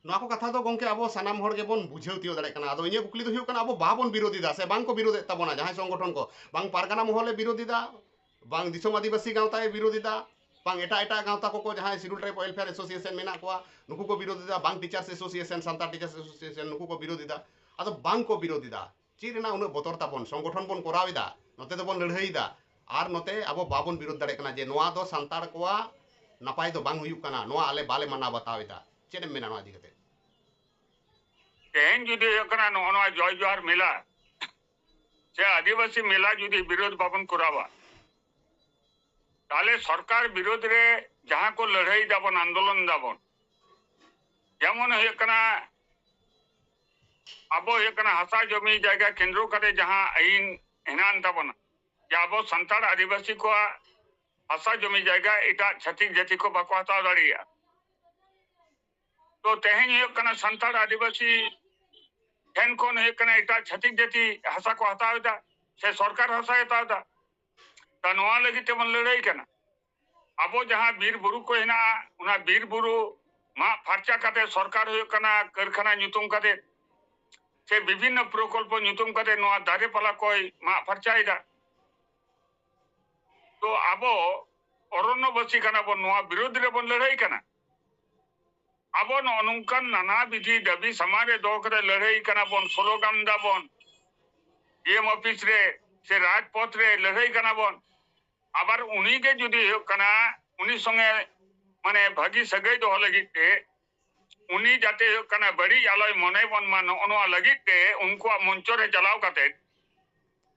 ᱱᱚᱣᱟ ᱠᱚ ᱠᱟᱛᱷᱟ ᱫᱚ ᱜᱚᱝᱠᱮ ᱟᱵᱚ ᱥᱟᱱᱟᱢ ᱦᱚᱲ ᱜᱮᱵᱚᱱ ᱵᱩᱡᱷᱟᱹᱣ ᱛᱤᱭᱳᱜ ᱫᱟᱲᱮᱭᱟᱜ ᱠᱟᱱᱟ᱾ ᱟᱫᱚ ᱤᱧᱟᱹᱜ ᱠᱩᱠᱞᱤ ᱫᱚ ᱦᱩᱭᱩᱜ ᱠᱟᱱᱟ, ᱟᱵᱚ ᱵᱟᱵᱚᱱ ᱵᱤᱨᱳᱫᱷ ᱮᱫᱟ ᱥᱮ ᱵᱟᱝ ᱠᱚ ᱵᱤᱨᱳᱫᱷ ᱮᱫ ᱛᱟᱵᱚᱱᱟ ᱡᱟᱦᱟᱸᱭ ᱥᱚᱝᱜᱚᱴᱷᱚᱱ ᱠᱚ? ᱵᱟᱝ ᱯᱟᱨᱜᱟᱱᱟ ᱢᱚᱦᱚᱞᱮ ᱵᱤᱨᱳᱫᱷ ᱮᱫᱟ, ᱵᱟᱝ ᱫᱤᱥᱚᱢ ᱟᱹᱫᱤᱵᱟᱹᱥᱤ ᱜᱟᱶᱛᱟᱭ ᱵᱤᱨᱳᱫᱷ ᱮᱫᱟ, ᱵᱟᱝ ᱮᱴᱟᱜ ᱮᱴᱟᱜ ᱜᱟᱶᱛᱟ ᱠᱚᱠᱚ, ᱡᱟᱦᱟᱸᱭ Scheduled Tribe Welfare Association ᱢᱮᱱᱟᱜ ᱠᱚᱣᱟ, ᱱᱩᱠᱩ ᱠᱚ ᱵᱤᱨᱳᱫ ᱮᱫᱟ, ᱵᱟᱝ Teachers Association, Santal Teachers Association, ᱱᱩᱠᱩ ᱠᱚ ᱵᱤᱨᱳᱫ ᱮᱫᱟ᱾ ᱟᱫᱚ ᱵᱟᱝ ᱠᱚ ᱵᱤᱨᱳᱫ ᱮᱫᱟ᱾ ᱪᱮᱫ ᱨᱮᱱᱟᱜ ᱩᱱᱟᱹᱜ ᱵᱚᱛᱚᱨ ᱛᱟᱵᱚᱱ? ᱥᱚᱝᱜᱚᱴᱷᱚᱱ ᱵᱚᱱ ᱠᱚᱨᱟᱣ ᱮᱫᱟ, ᱱᱚᱛᱮ ᱫᱚᱵᱚᱱ ᱞᱟᱹᱲᱦᱟᱹᱭ ᱮᱫᱟ, ᱟᱨ ᱱᱚᱛᱮ ᱟᱵᱚ ᱵᱟᱵᱚᱱ ᱵᱤᱨᱳᱫ ᱫᱟᱲᱮᱭᱟᱜ ᱠᱟᱱᱟ ᱡᱮ ᱱᱚᱣᱟ ᱫᱚ ᱥᱟᱱᱛᱟᱲ ᱠᱚᱣᱟᱜ ᱱᱟᱯᱟᱭ ᱫᱚ ᱵᱟᱝ ᱦᱩᱭᱩᱜ ᱠᱟᱱᱟ, ᱱᱚᱣᱟ ᱟᱞᱮ ᱵᱟᱞᱮ ᱢᱟᱱᱟᱣ ᱵᱟᱛᱟᱣ ᱮᱫᱟ᱾ ᱪᱮᱫ ᱮᱢ ᱢᱮᱱᱟ ᱱᱚᱣᱟ ᱤᱫᱤ ᱠᱟᱛᱮ? ᱛᱮᱦᱮᱧ ᱡᱩᱫᱤ ᱦᱩᱭᱩᱜ ᱠᱟᱱᱟ ᱱᱚᱜᱼᱚ ᱱᱚᱣᱟ ᱡᱚᱭ ᱡᱚᱦᱟᱨ ᱢᱮᱞᱟ ᱥᱮ ᱟᱹᱫᱤᱵᱟᱹᱥᱤ ᱢᱮᱞᱟ ᱡᱩᱫᱤ ᱵᱤᱨᱳᱫ ᱵᱟᱵᱚᱱ ᱠᱚᱨᱟᱣᱟ, ᱛᱟᱦᱞᱮ ᱥᱚᱨᱠᱟᱨ ᱵᱤᱨᱳᱫ ᱨᱮ ᱡᱟᱦᱟᱸ ᱠᱚ ᱞᱟᱹᱲᱦᱟᱹᱭ ᱫᱟᱵᱚᱱ, ᱟᱱᱫᱳᱞᱚᱱ ᱫᱟᱵᱚᱱ, ᱡᱮᱢᱚᱱ ᱦᱩᱭᱩᱜ ᱠᱟᱱᱟ ᱟᱵᱚ ᱦᱩᱭᱩᱜ ᱠᱟᱱᱟ ᱦᱟᱥᱟ ᱡᱚᱢᱤ ᱡᱟᱭᱜᱟ ᱠᱮᱱᱫᱨᱚ ᱠᱟᱛᱮ ᱡᱟᱦᱟᱸ ᱟᱹᱭᱤᱱ ᱦᱮᱱᱟᱜ ᱛᱟᱵᱚᱱᱟ, ᱡᱮ ᱟᱵᱚ ᱥᱟᱱᱛᱟᱲ ᱟᱹᱫᱤᱵᱟᱹᱥᱤ ᱠᱚᱣᱟᱜ ᱦᱟᱥᱟ ᱡᱚᱢᱤ ᱡᱟᱭᱜᱟ ᱮᱴᱟᱜ ᱪᱷᱟᱹᱛᱤᱠ ᱡᱟᱹᱛᱤ ᱠᱚ ᱵᱟᱠᱚ ᱦᱟᱛᱟᱣ ᱫᱟᱲᱮᱭᱟᱜᱼᱟ᱾ ᱛᱚ ᱛᱮᱦᱮᱧ ᱦᱩᱭᱩᱜ ᱠᱟᱱᱟ ᱥᱟᱱᱛᱟᱲ ᱟᱹᱫᱤᱵᱟᱹᱥᱤ ᱴᱷᱮᱱ ᱠᱷᱚᱱ ᱦᱩᱭᱩᱜ ᱠᱟᱱᱟ ᱮᱴᱟᱜ ᱪᱷᱟᱹᱛᱤᱠ ᱡᱟᱹᱛᱤ ᱦᱟᱥᱟ ᱠᱚ ᱦᱟᱛᱟᱣ ᱮᱫᱟ ᱥᱮ ᱥᱚᱨᱠᱟᱨ ᱦᱟᱥᱟᱭ ᱦᱟᱛᱟᱣ ᱮᱫᱟ᱾ ᱛᱚ ᱱᱚᱣᱟ ᱞᱟᱹᱜᱤᱫ ᱛᱮᱵᱚᱱ ᱞᱟᱹᱲᱦᱟᱹᱭ ᱠᱟᱱᱟ᱾ ᱟᱵᱚ ᱡᱟᱦᱟᱸ ᱵᱤᱨ ᱵᱩᱨᱩ ᱠᱚ ᱦᱮᱱᱟᱜᱼᱟ, ᱚᱱᱟ ᱵᱤᱨ ᱵᱩᱨᱩ ᱢᱟᱜ ᱯᱷᱟᱨᱪᱟ ᱠᱟᱛᱮ ᱥᱚᱨᱠᱟᱨ ᱦᱩᱭᱩᱜ ᱠᱟᱱᱟ ᱠᱟᱹᱨᱠᱷᱟᱱᱟ ᱧᱩᱛᱩᱢ ᱠᱟᱛᱮ ᱥᱮ ᱵᱤᱵᱷᱤᱱᱱᱚ ᱯᱨᱚᱠᱚᱞᱯᱚ ᱧᱩᱛᱩᱢ ᱠᱟᱛᱮ ᱱᱚᱣᱟ ᱫᱟᱨᱮ ᱯᱟᱞᱟ ᱠᱚᱭ ᱢᱟᱜ ᱯᱷᱟᱨᱪᱟᱭᱮᱫᱟ᱾ ᱛᱚ ᱟᱵᱚ ᱚᱨᱚᱱᱱᱚᱵᱟᱥᱤ ᱠᱟᱱᱟ ᱵᱚᱱ, ᱱᱚᱣᱟ ᱵᱤᱨᱳᱫᱷ ᱨᱮᱵᱚᱱ ᱞᱟᱹᱲᱦᱟᱹᱭ ᱠᱟᱱᱟ᱾ ᱟᱵᱚ ᱱᱚᱜᱼᱚ ᱱᱚᱝᱠᱟᱱ ᱱᱟᱱᱟ ᱵᱤᱫᱷᱤ ᱫᱟᱹᱵᱤ ᱥᱟᱢᱟᱝ ᱨᱮ ᱫᱚᱦᱚ ᱠᱟᱛᱮ ᱞᱟᱹᱲᱦᱟᱹᱭ ᱠᱟᱱᱟ ᱵᱚᱱ, ᱥᱞᱳᱜᱟᱱ ᱫᱟᱵᱚᱱ, ᱰᱤ ᱮᱢ ᱚᱯᱷᱤᱥ ᱨᱮ ᱥᱮ ᱨᱟᱡᱽᱯᱚᱛᱷ ᱨᱮ ᱞᱟᱹᱲᱦᱟᱹᱭ ᱠᱟᱱᱟ ᱵᱚᱱ᱾ ᱟᱵᱟᱨ ᱩᱱᱤ ᱜᱮ ᱡᱩᱫᱤ ᱦᱩᱭᱩᱜ ᱠᱟᱱᱟ, ᱩᱱᱤ ᱥᱚᱸᱜᱮ ᱢᱟᱱᱮ ᱵᱷᱟᱹᱜᱤ ᱥᱟᱹᱜᱟᱹᱭ ᱫᱚᱦᱚ ᱞᱟᱹᱜᱤᱫ ᱛᱮ, ᱩᱱᱤ ᱡᱟᱛᱮ ᱦᱩᱭᱩᱜ ᱠᱟᱱᱟ ᱵᱟᱹᱲᱤᱡ ᱟᱞᱚᱭ ᱢᱚᱱᱮ ᱵᱚᱱ ᱢᱟ, ᱱᱚᱜᱼᱚ ᱱᱚᱣᱟ ᱞᱟᱹᱜᱤᱫ ᱛᱮ ᱩᱱᱠᱩᱣᱟᱜ ᱢᱚᱧᱪᱚ ᱨᱮ ᱪᱟᱞᱟᱣ ᱠᱟᱛᱮ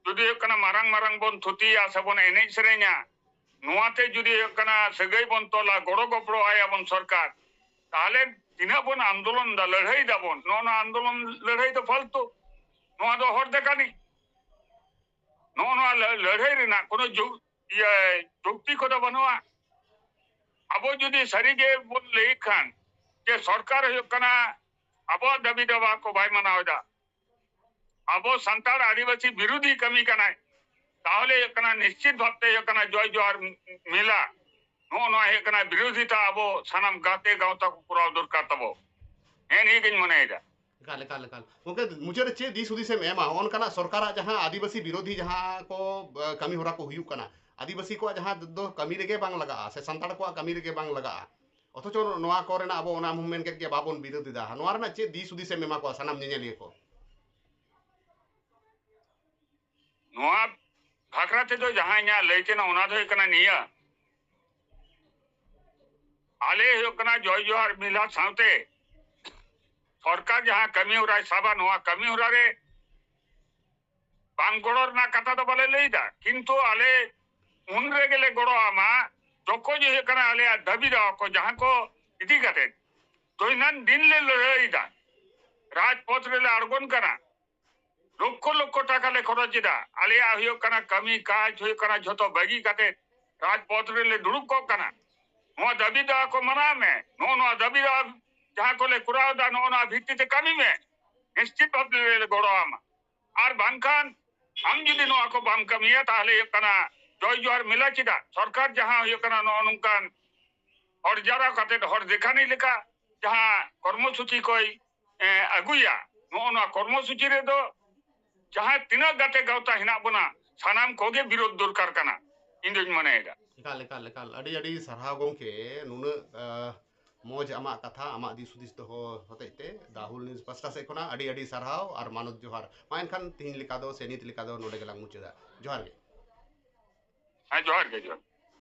ᱡᱩᱫᱤ ᱦᱩᱭᱩᱜ ᱠᱟᱱᱟ ᱢᱟᱨᱟᱝ ᱢᱟᱨᱟᱝ ᱵᱚᱱ ᱛᱷᱩᱛᱤᱭᱟ ᱥᱮᱵᱚᱱ ᱮᱱᱮᱡ ᱥᱮᱨᱮᱧᱟ, ᱱᱚᱣᱟᱛᱮ ᱡᱩᱫᱤ ᱦᱩᱭᱩᱜ ᱠᱟᱱᱟ ᱥᱟᱹᱜᱟᱹᱭ ᱵᱚᱱ ᱛᱚᱞᱟ, ᱜᱚᱲᱚ ᱜᱚᱯᱚᱲᱚ ᱟᱭᱟᱵᱚᱱ ᱥᱚᱨᱠᱟᱨ, ᱛᱟᱦᱚᱞᱮ ᱛᱤᱱᱟᱹᱜ ᱵᱚᱱ ᱟᱱᱫᱳᱞᱚᱱ ᱫᱟ, ᱞᱟᱹᱲᱦᱟᱹᱭ ᱫᱟᱵᱚᱱ, ᱱᱚᱜᱼᱚ ᱱᱚᱣᱟ ᱟᱱᱫᱳᱞᱚᱱ ᱞᱟᱹᱲᱦᱟᱹᱭ ᱫᱚ ᱯᱷᱟᱞᱛᱩ, ᱱᱚᱣᱟ ᱫᱚ ᱦᱚᱲ ᱫᱮᱠᱟᱱᱤ, ᱱᱚᱜᱼᱚ ᱱᱚᱣᱟ ᱞᱟᱹ-, ᱞᱟᱹᱲᱦᱟᱹᱭ ᱨᱮᱱᱟᱜ ᱠᱳᱱᱳ ᱡᱩ-, ᱤᱭᱟᱹ, ᱡᱩᱠᱛᱤ ᱠᱚᱫᱚ ᱵᱟᱹᱱᱩᱜᱼᱟ᱾ ᱟᱵᱚ ᱡᱩᱫᱤ ᱥᱟᱹᱨᱤ ᱜᱮ ᱵᱚᱱ ᱞᱟᱹᱭᱮᱫ ᱠᱷᱟᱱ ᱡᱮ ᱥᱚᱨᱠᱟᱨ ᱦᱩᱭᱩᱜ ᱠᱟᱱᱟ ᱟᱵᱚᱣᱟᱜ ᱫᱟᱹᱵᱤ ᱫᱟᱵᱟ ᱠᱚ ᱵᱟᱭ ᱢᱟᱱᱟᱣ ᱮᱫᱟ, ᱟᱵᱚ ᱥᱟᱱᱛᱟᱲ ᱟᱹᱫᱤᱵᱟᱹᱥᱤ ᱵᱤᱨᱳᱫᱷᱤ ᱠᱟᱹᱢᱤ ᱠᱟᱱᱟᱭ, ᱛᱟᱦᱚᱞᱮ ᱦᱩᱭᱩᱜ ᱠᱟᱱᱟ ᱱᱤᱥᱪᱤᱛ ᱵᱷᱟᱵᱛᱮ ᱦᱩᱭᱩᱜ ᱠᱟᱱᱟ ᱡᱚᱭ ᱡᱚᱦᱟᱨ ᱢᱮᱞᱟ, ᱱᱚᱜᱼᱚ ᱱᱚᱣᱟ ᱦᱩᱭᱩᱜ ᱠᱟᱱᱟ ᱵᱤᱨᱳᱫᱷᱤᱛᱟ ᱟᱵᱚ ᱥᱟᱱᱟᱢ ᱜᱟᱛᱮ ᱜᱟᱶᱛᱟ ᱠᱚ ᱠᱚᱨᱟᱣ ᱫᱚᱨᱠᱟᱨ ᱛᱟᱵᱚ, ᱱᱮᱜᱼᱮ ᱱᱤᱭᱟᱹ ᱜᱤᱧ ᱢᱚᱱᱮᱭᱮᱫᱟ᱾ ᱮᱠᱟᱞ, ᱮᱠᱟᱞ, ᱮᱠᱟᱞ᱾ ᱜᱚᱢᱠᱮ, ᱢᱩᱪᱟᱹᱫ ᱨᱮ ᱪᱮᱫ ᱫᱤᱥ ᱦᱩᱫᱤᱥ ᱮᱢ ᱮᱢᱟ ᱦᱚᱸᱜᱼᱚ ᱱᱚᱝᱠᱟᱱᱟᱜ ᱥᱚᱨᱠᱟᱨᱟᱜ ᱡᱟᱦᱟᱸ ᱟᱹᱫᱤᱵᱟᱹᱥᱤ ᱵᱤᱨᱳᱫᱷᱤ ᱡᱟᱦᱟᱸ ᱠᱚ, ᱮ, ᱠᱟᱹᱢᱤ ᱦᱚᱨᱟ ᱠᱚ ᱦᱩᱭᱩᱜ ᱠᱟᱱᱟ, ᱟᱹᱫᱤᱵᱟᱹᱥᱤ ᱠᱚᱣᱟᱜ ᱡᱟᱦᱟᱸ ᱫᱚ ᱠᱟᱹᱢᱤ ᱨᱮᱜᱮ ᱵᱟᱝ ᱞᱟᱜᱟᱜᱼᱟ, ᱥᱮ ᱥᱟᱱᱛᱟᱲ ᱠᱚᱣᱟᱜ ᱠᱟᱹᱢᱤ ᱨᱮᱜᱮ ᱵᱟᱝ ᱞᱟᱜᱟᱜᱼᱟ, ᱚᱛᱷᱚᱪᱚ ᱱᱚᱣᱟ ᱠᱚᱨᱮᱱᱟᱜ ᱟᱵᱚ ᱚᱱᱟ ᱢᱩᱵᱷᱢᱮᱱᱴ ᱜᱮ ᱵᱟᱵᱚᱱ ᱵᱤᱨᱳᱫ ᱮᱫᱟ᱾ ᱱᱚᱣᱟ ᱨᱮᱱᱟᱜ ᱪᱮᱫ ᱫᱤᱥ ᱦᱩᱫᱤᱥ ᱮᱢ ᱮᱢᱟ ᱠᱚᱣᱟ ᱥᱟᱱᱟᱢ ᱧᱮᱧᱮᱞᱤᱭᱟᱹ ᱠᱚ? ᱱᱚᱣᱟ ᱵᱷᱟᱠᱨᱟ ᱛᱮᱫᱚ ᱡᱟᱦᱟᱸ ᱤᱧᱟᱹᱜ ᱞᱟᱹᱭ ᱛᱮᱱᱟᱜ, ᱚᱱᱟ ᱫᱚ ᱦᱩᱭᱩᱜ ᱠᱟᱱᱟ ᱱᱤᱭᱟᱹ, ᱟᱞᱮ ᱦᱩᱭᱩᱜ ᱠᱟᱱᱟ ᱡᱚᱭ ᱡᱚᱦᱟᱨ ᱢᱤᱞᱟ ᱥᱟᱶᱛᱮ ᱥᱚᱨᱠᱟᱨ ᱡᱟᱦᱟᱸ ᱠᱟᱹᱢᱤ ᱦᱚᱨᱟᱭ ᱥᱟᱵᱟ, ᱱᱚᱣᱟ ᱠᱟᱹᱢᱤ ᱦᱚᱨᱟ ᱨᱮ ᱵᱟᱝ ᱜᱚᱲᱚ ᱨᱮᱱᱟᱜ ᱠᱟᱛᱷᱟ ᱫᱚ ᱵᱟᱞᱮ ᱞᱟᱹᱭ ᱮᱫᱟ, ᱠᱤᱱᱛᱩ ᱟᱞᱮ ᱩᱱ ᱨᱮᱜᱮ ᱞᱮ ᱜᱚᱲᱚ ᱟᱢᱟ ᱡᱚᱠᱷᱚᱱ ᱦᱩᱭᱩᱜ ᱠᱟᱱᱟ ᱟᱞᱮᱭᱟᱜ ᱫᱟᱹᱵᱤ ᱫᱟᱣᱟ ᱠᱚ ᱡᱟᱦᱟᱸ ᱠᱚ ᱤᱫᱤ ᱠᱟᱛᱮ ᱫᱚᱭᱱᱟᱱ ᱫᱤᱱ ᱞᱮ ᱞᱟᱹᱲᱦᱟᱹᱭ ᱮᱫᱟ, ᱨᱟᱡᱽᱯᱚᱛᱷ ᱨᱮᱞᱮ ᱟᱬᱜᱚᱱ ᱠᱟᱱᱟ, ᱞᱚᱠᱠᱷᱚ ᱞᱚᱠᱠᱷᱚ ᱴᱟᱠᱟ ᱞᱮ ᱠᱷᱚᱨᱚᱪ ᱮᱫᱟ, ᱟᱞᱮᱭᱟᱜ ᱦᱩᱭᱩᱜ ᱠᱟᱱᱟ ᱠᱟᱹᱢᱤ ᱠᱟᱡᱽ ᱦᱩᱭᱩᱜ ᱠᱟᱱᱟ ᱡᱷᱚᱛᱚ ᱵᱟᱹᱜᱤ ᱠᱟᱛᱮ ᱨᱟᱡᱽᱯᱚᱛᱷ ᱨᱮᱞᱮ ᱫᱩᱲᱩᱵ ᱠᱚᱜ ᱠᱟᱱᱟ᱾ ᱱᱚᱣᱟ ᱫᱟᱹᱵᱤ ᱫᱟᱣᱟ ᱠᱚ ᱢᱟᱱᱟᱣ ᱢᱮ, ᱱᱚᱜᱼᱚ ᱱᱚᱣᱟ ᱫᱟᱹᱵᱤ ᱫᱟᱣᱟ ᱡᱟᱦᱟᱸ ᱠᱚᱞᱮ ᱠᱚᱨᱟᱣ ᱮᱫᱟ ᱱᱚᱜᱼᱚ ᱱᱚᱣᱟ ᱵᱷᱤᱛᱛᱤ ᱛᱮ ᱠᱟᱹᱢᱤ ᱢᱮ, ᱱᱤᱥᱪᱤᱛ ᱵᱷᱟᱵ ᱛᱮᱞᱮ ᱜᱚᱲᱚ ᱟᱢᱟ᱾ ᱟᱨ ᱵᱟᱝᱠᱷᱟᱱ ᱟᱢ ᱡᱩᱫᱤ ᱱᱚᱣᱟ ᱠᱚ ᱵᱟᱢ ᱠᱟᱹᱢᱤᱭᱟ, ᱛᱟᱦᱚᱞᱮ ᱦᱩᱭᱩᱜ ᱠᱟᱱᱟ ᱡᱚᱭ ᱡᱚᱦᱟᱨ ᱢᱮᱞᱟ ᱪᱮᱫᱟᱜ? ᱥᱚᱨᱠᱟᱨ ᱡᱟᱦᱟᱸ ᱦᱩᱭᱩᱜ ᱠᱟᱱᱟ ᱱᱚᱜᱼᱚ ᱱᱚᱝᱠᱟᱱ ᱦᱚᱲ ᱡᱟᱣᱨᱟ ᱠᱟᱛᱮ ᱦᱚᱲ ᱫᱮᱠᱷᱟᱱᱤ ᱞᱮᱠᱟ ᱡᱟᱦᱟᱸ ᱠᱚᱨᱢᱚᱥᱩᱪᱤ ᱠᱚᱭ, ᱮ, ᱟᱹᱜᱩᱭᱟ, ᱱᱚᱜᱼᱚ ᱱᱚᱣᱟ ᱠᱚᱨᱢᱚᱥᱩᱪᱤ ᱨᱮᱫᱚ ᱡᱟᱦᱟᱸ ᱛᱤᱱᱟᱹᱜ ᱜᱟᱛᱮ ᱜᱟᱶᱛᱟ ᱦᱮᱱᱟᱜ ᱵᱚᱱᱟ, ᱥᱟᱱᱟᱢ ᱠᱚᱜᱮ ᱵᱤᱨᱳᱫ ᱫᱚᱨᱠᱟᱨ ᱠᱟᱱᱟ, ᱤᱧ ᱫᱚᱧ ᱢᱚᱱᱮᱭᱮᱫᱟ᱾ ᱮᱠᱟᱞ, ᱮᱠᱟᱞ, ᱮᱠᱟᱞ᱾ ᱟᱹᱰᱤ, ᱟᱹᱰᱤ ᱥᱟᱨᱦᱟᱣ ᱜᱚᱢᱠᱮ, ᱱᱩᱱᱟᱹᱜ, ᱟ, ᱢᱚᱡᱽ ᱟᱢᱟᱜ ᱠᱟᱛᱷᱟ, ᱟᱢᱟᱜ ᱫᱤᱥ ᱦᱩᱫᱤᱥ ᱫᱚᱦᱚ ᱦᱚᱛᱮᱡ ᱛᱮ ᱫᱟ ᱦᱩᱞ ᱱᱤᱭᱩᱡᱽ ᱯᱟᱥᱴᱟ ᱥᱮᱫ ᱠᱷᱚᱱᱟᱜ ᱟᱹᱰᱤ, ᱟᱹᱰᱤ ᱥᱟᱨᱦᱟᱣ ᱟᱨ ᱢᱟᱱᱚᱛ ᱡᱚᱦᱟᱨ᱾ ᱢᱟ ᱮᱱᱠᱷᱟᱱ ᱛᱤᱦᱤᱧ ᱞᱮᱠᱟ ᱫᱚ ᱥᱮ ᱱᱤᱛ ᱞᱮᱠᱟ ᱫᱚ ᱱᱚᱰᱮ ᱜᱮᱞᱟᱝ ᱢᱩᱪᱟᱹᱫᱟ᱾ ᱡᱚᱦᱟᱨ ᱜᱮ᱾ ᱦᱮᱸ, ᱡᱚᱦᱟᱨ ᱜᱮ, ᱡᱚᱦᱟᱨ᱾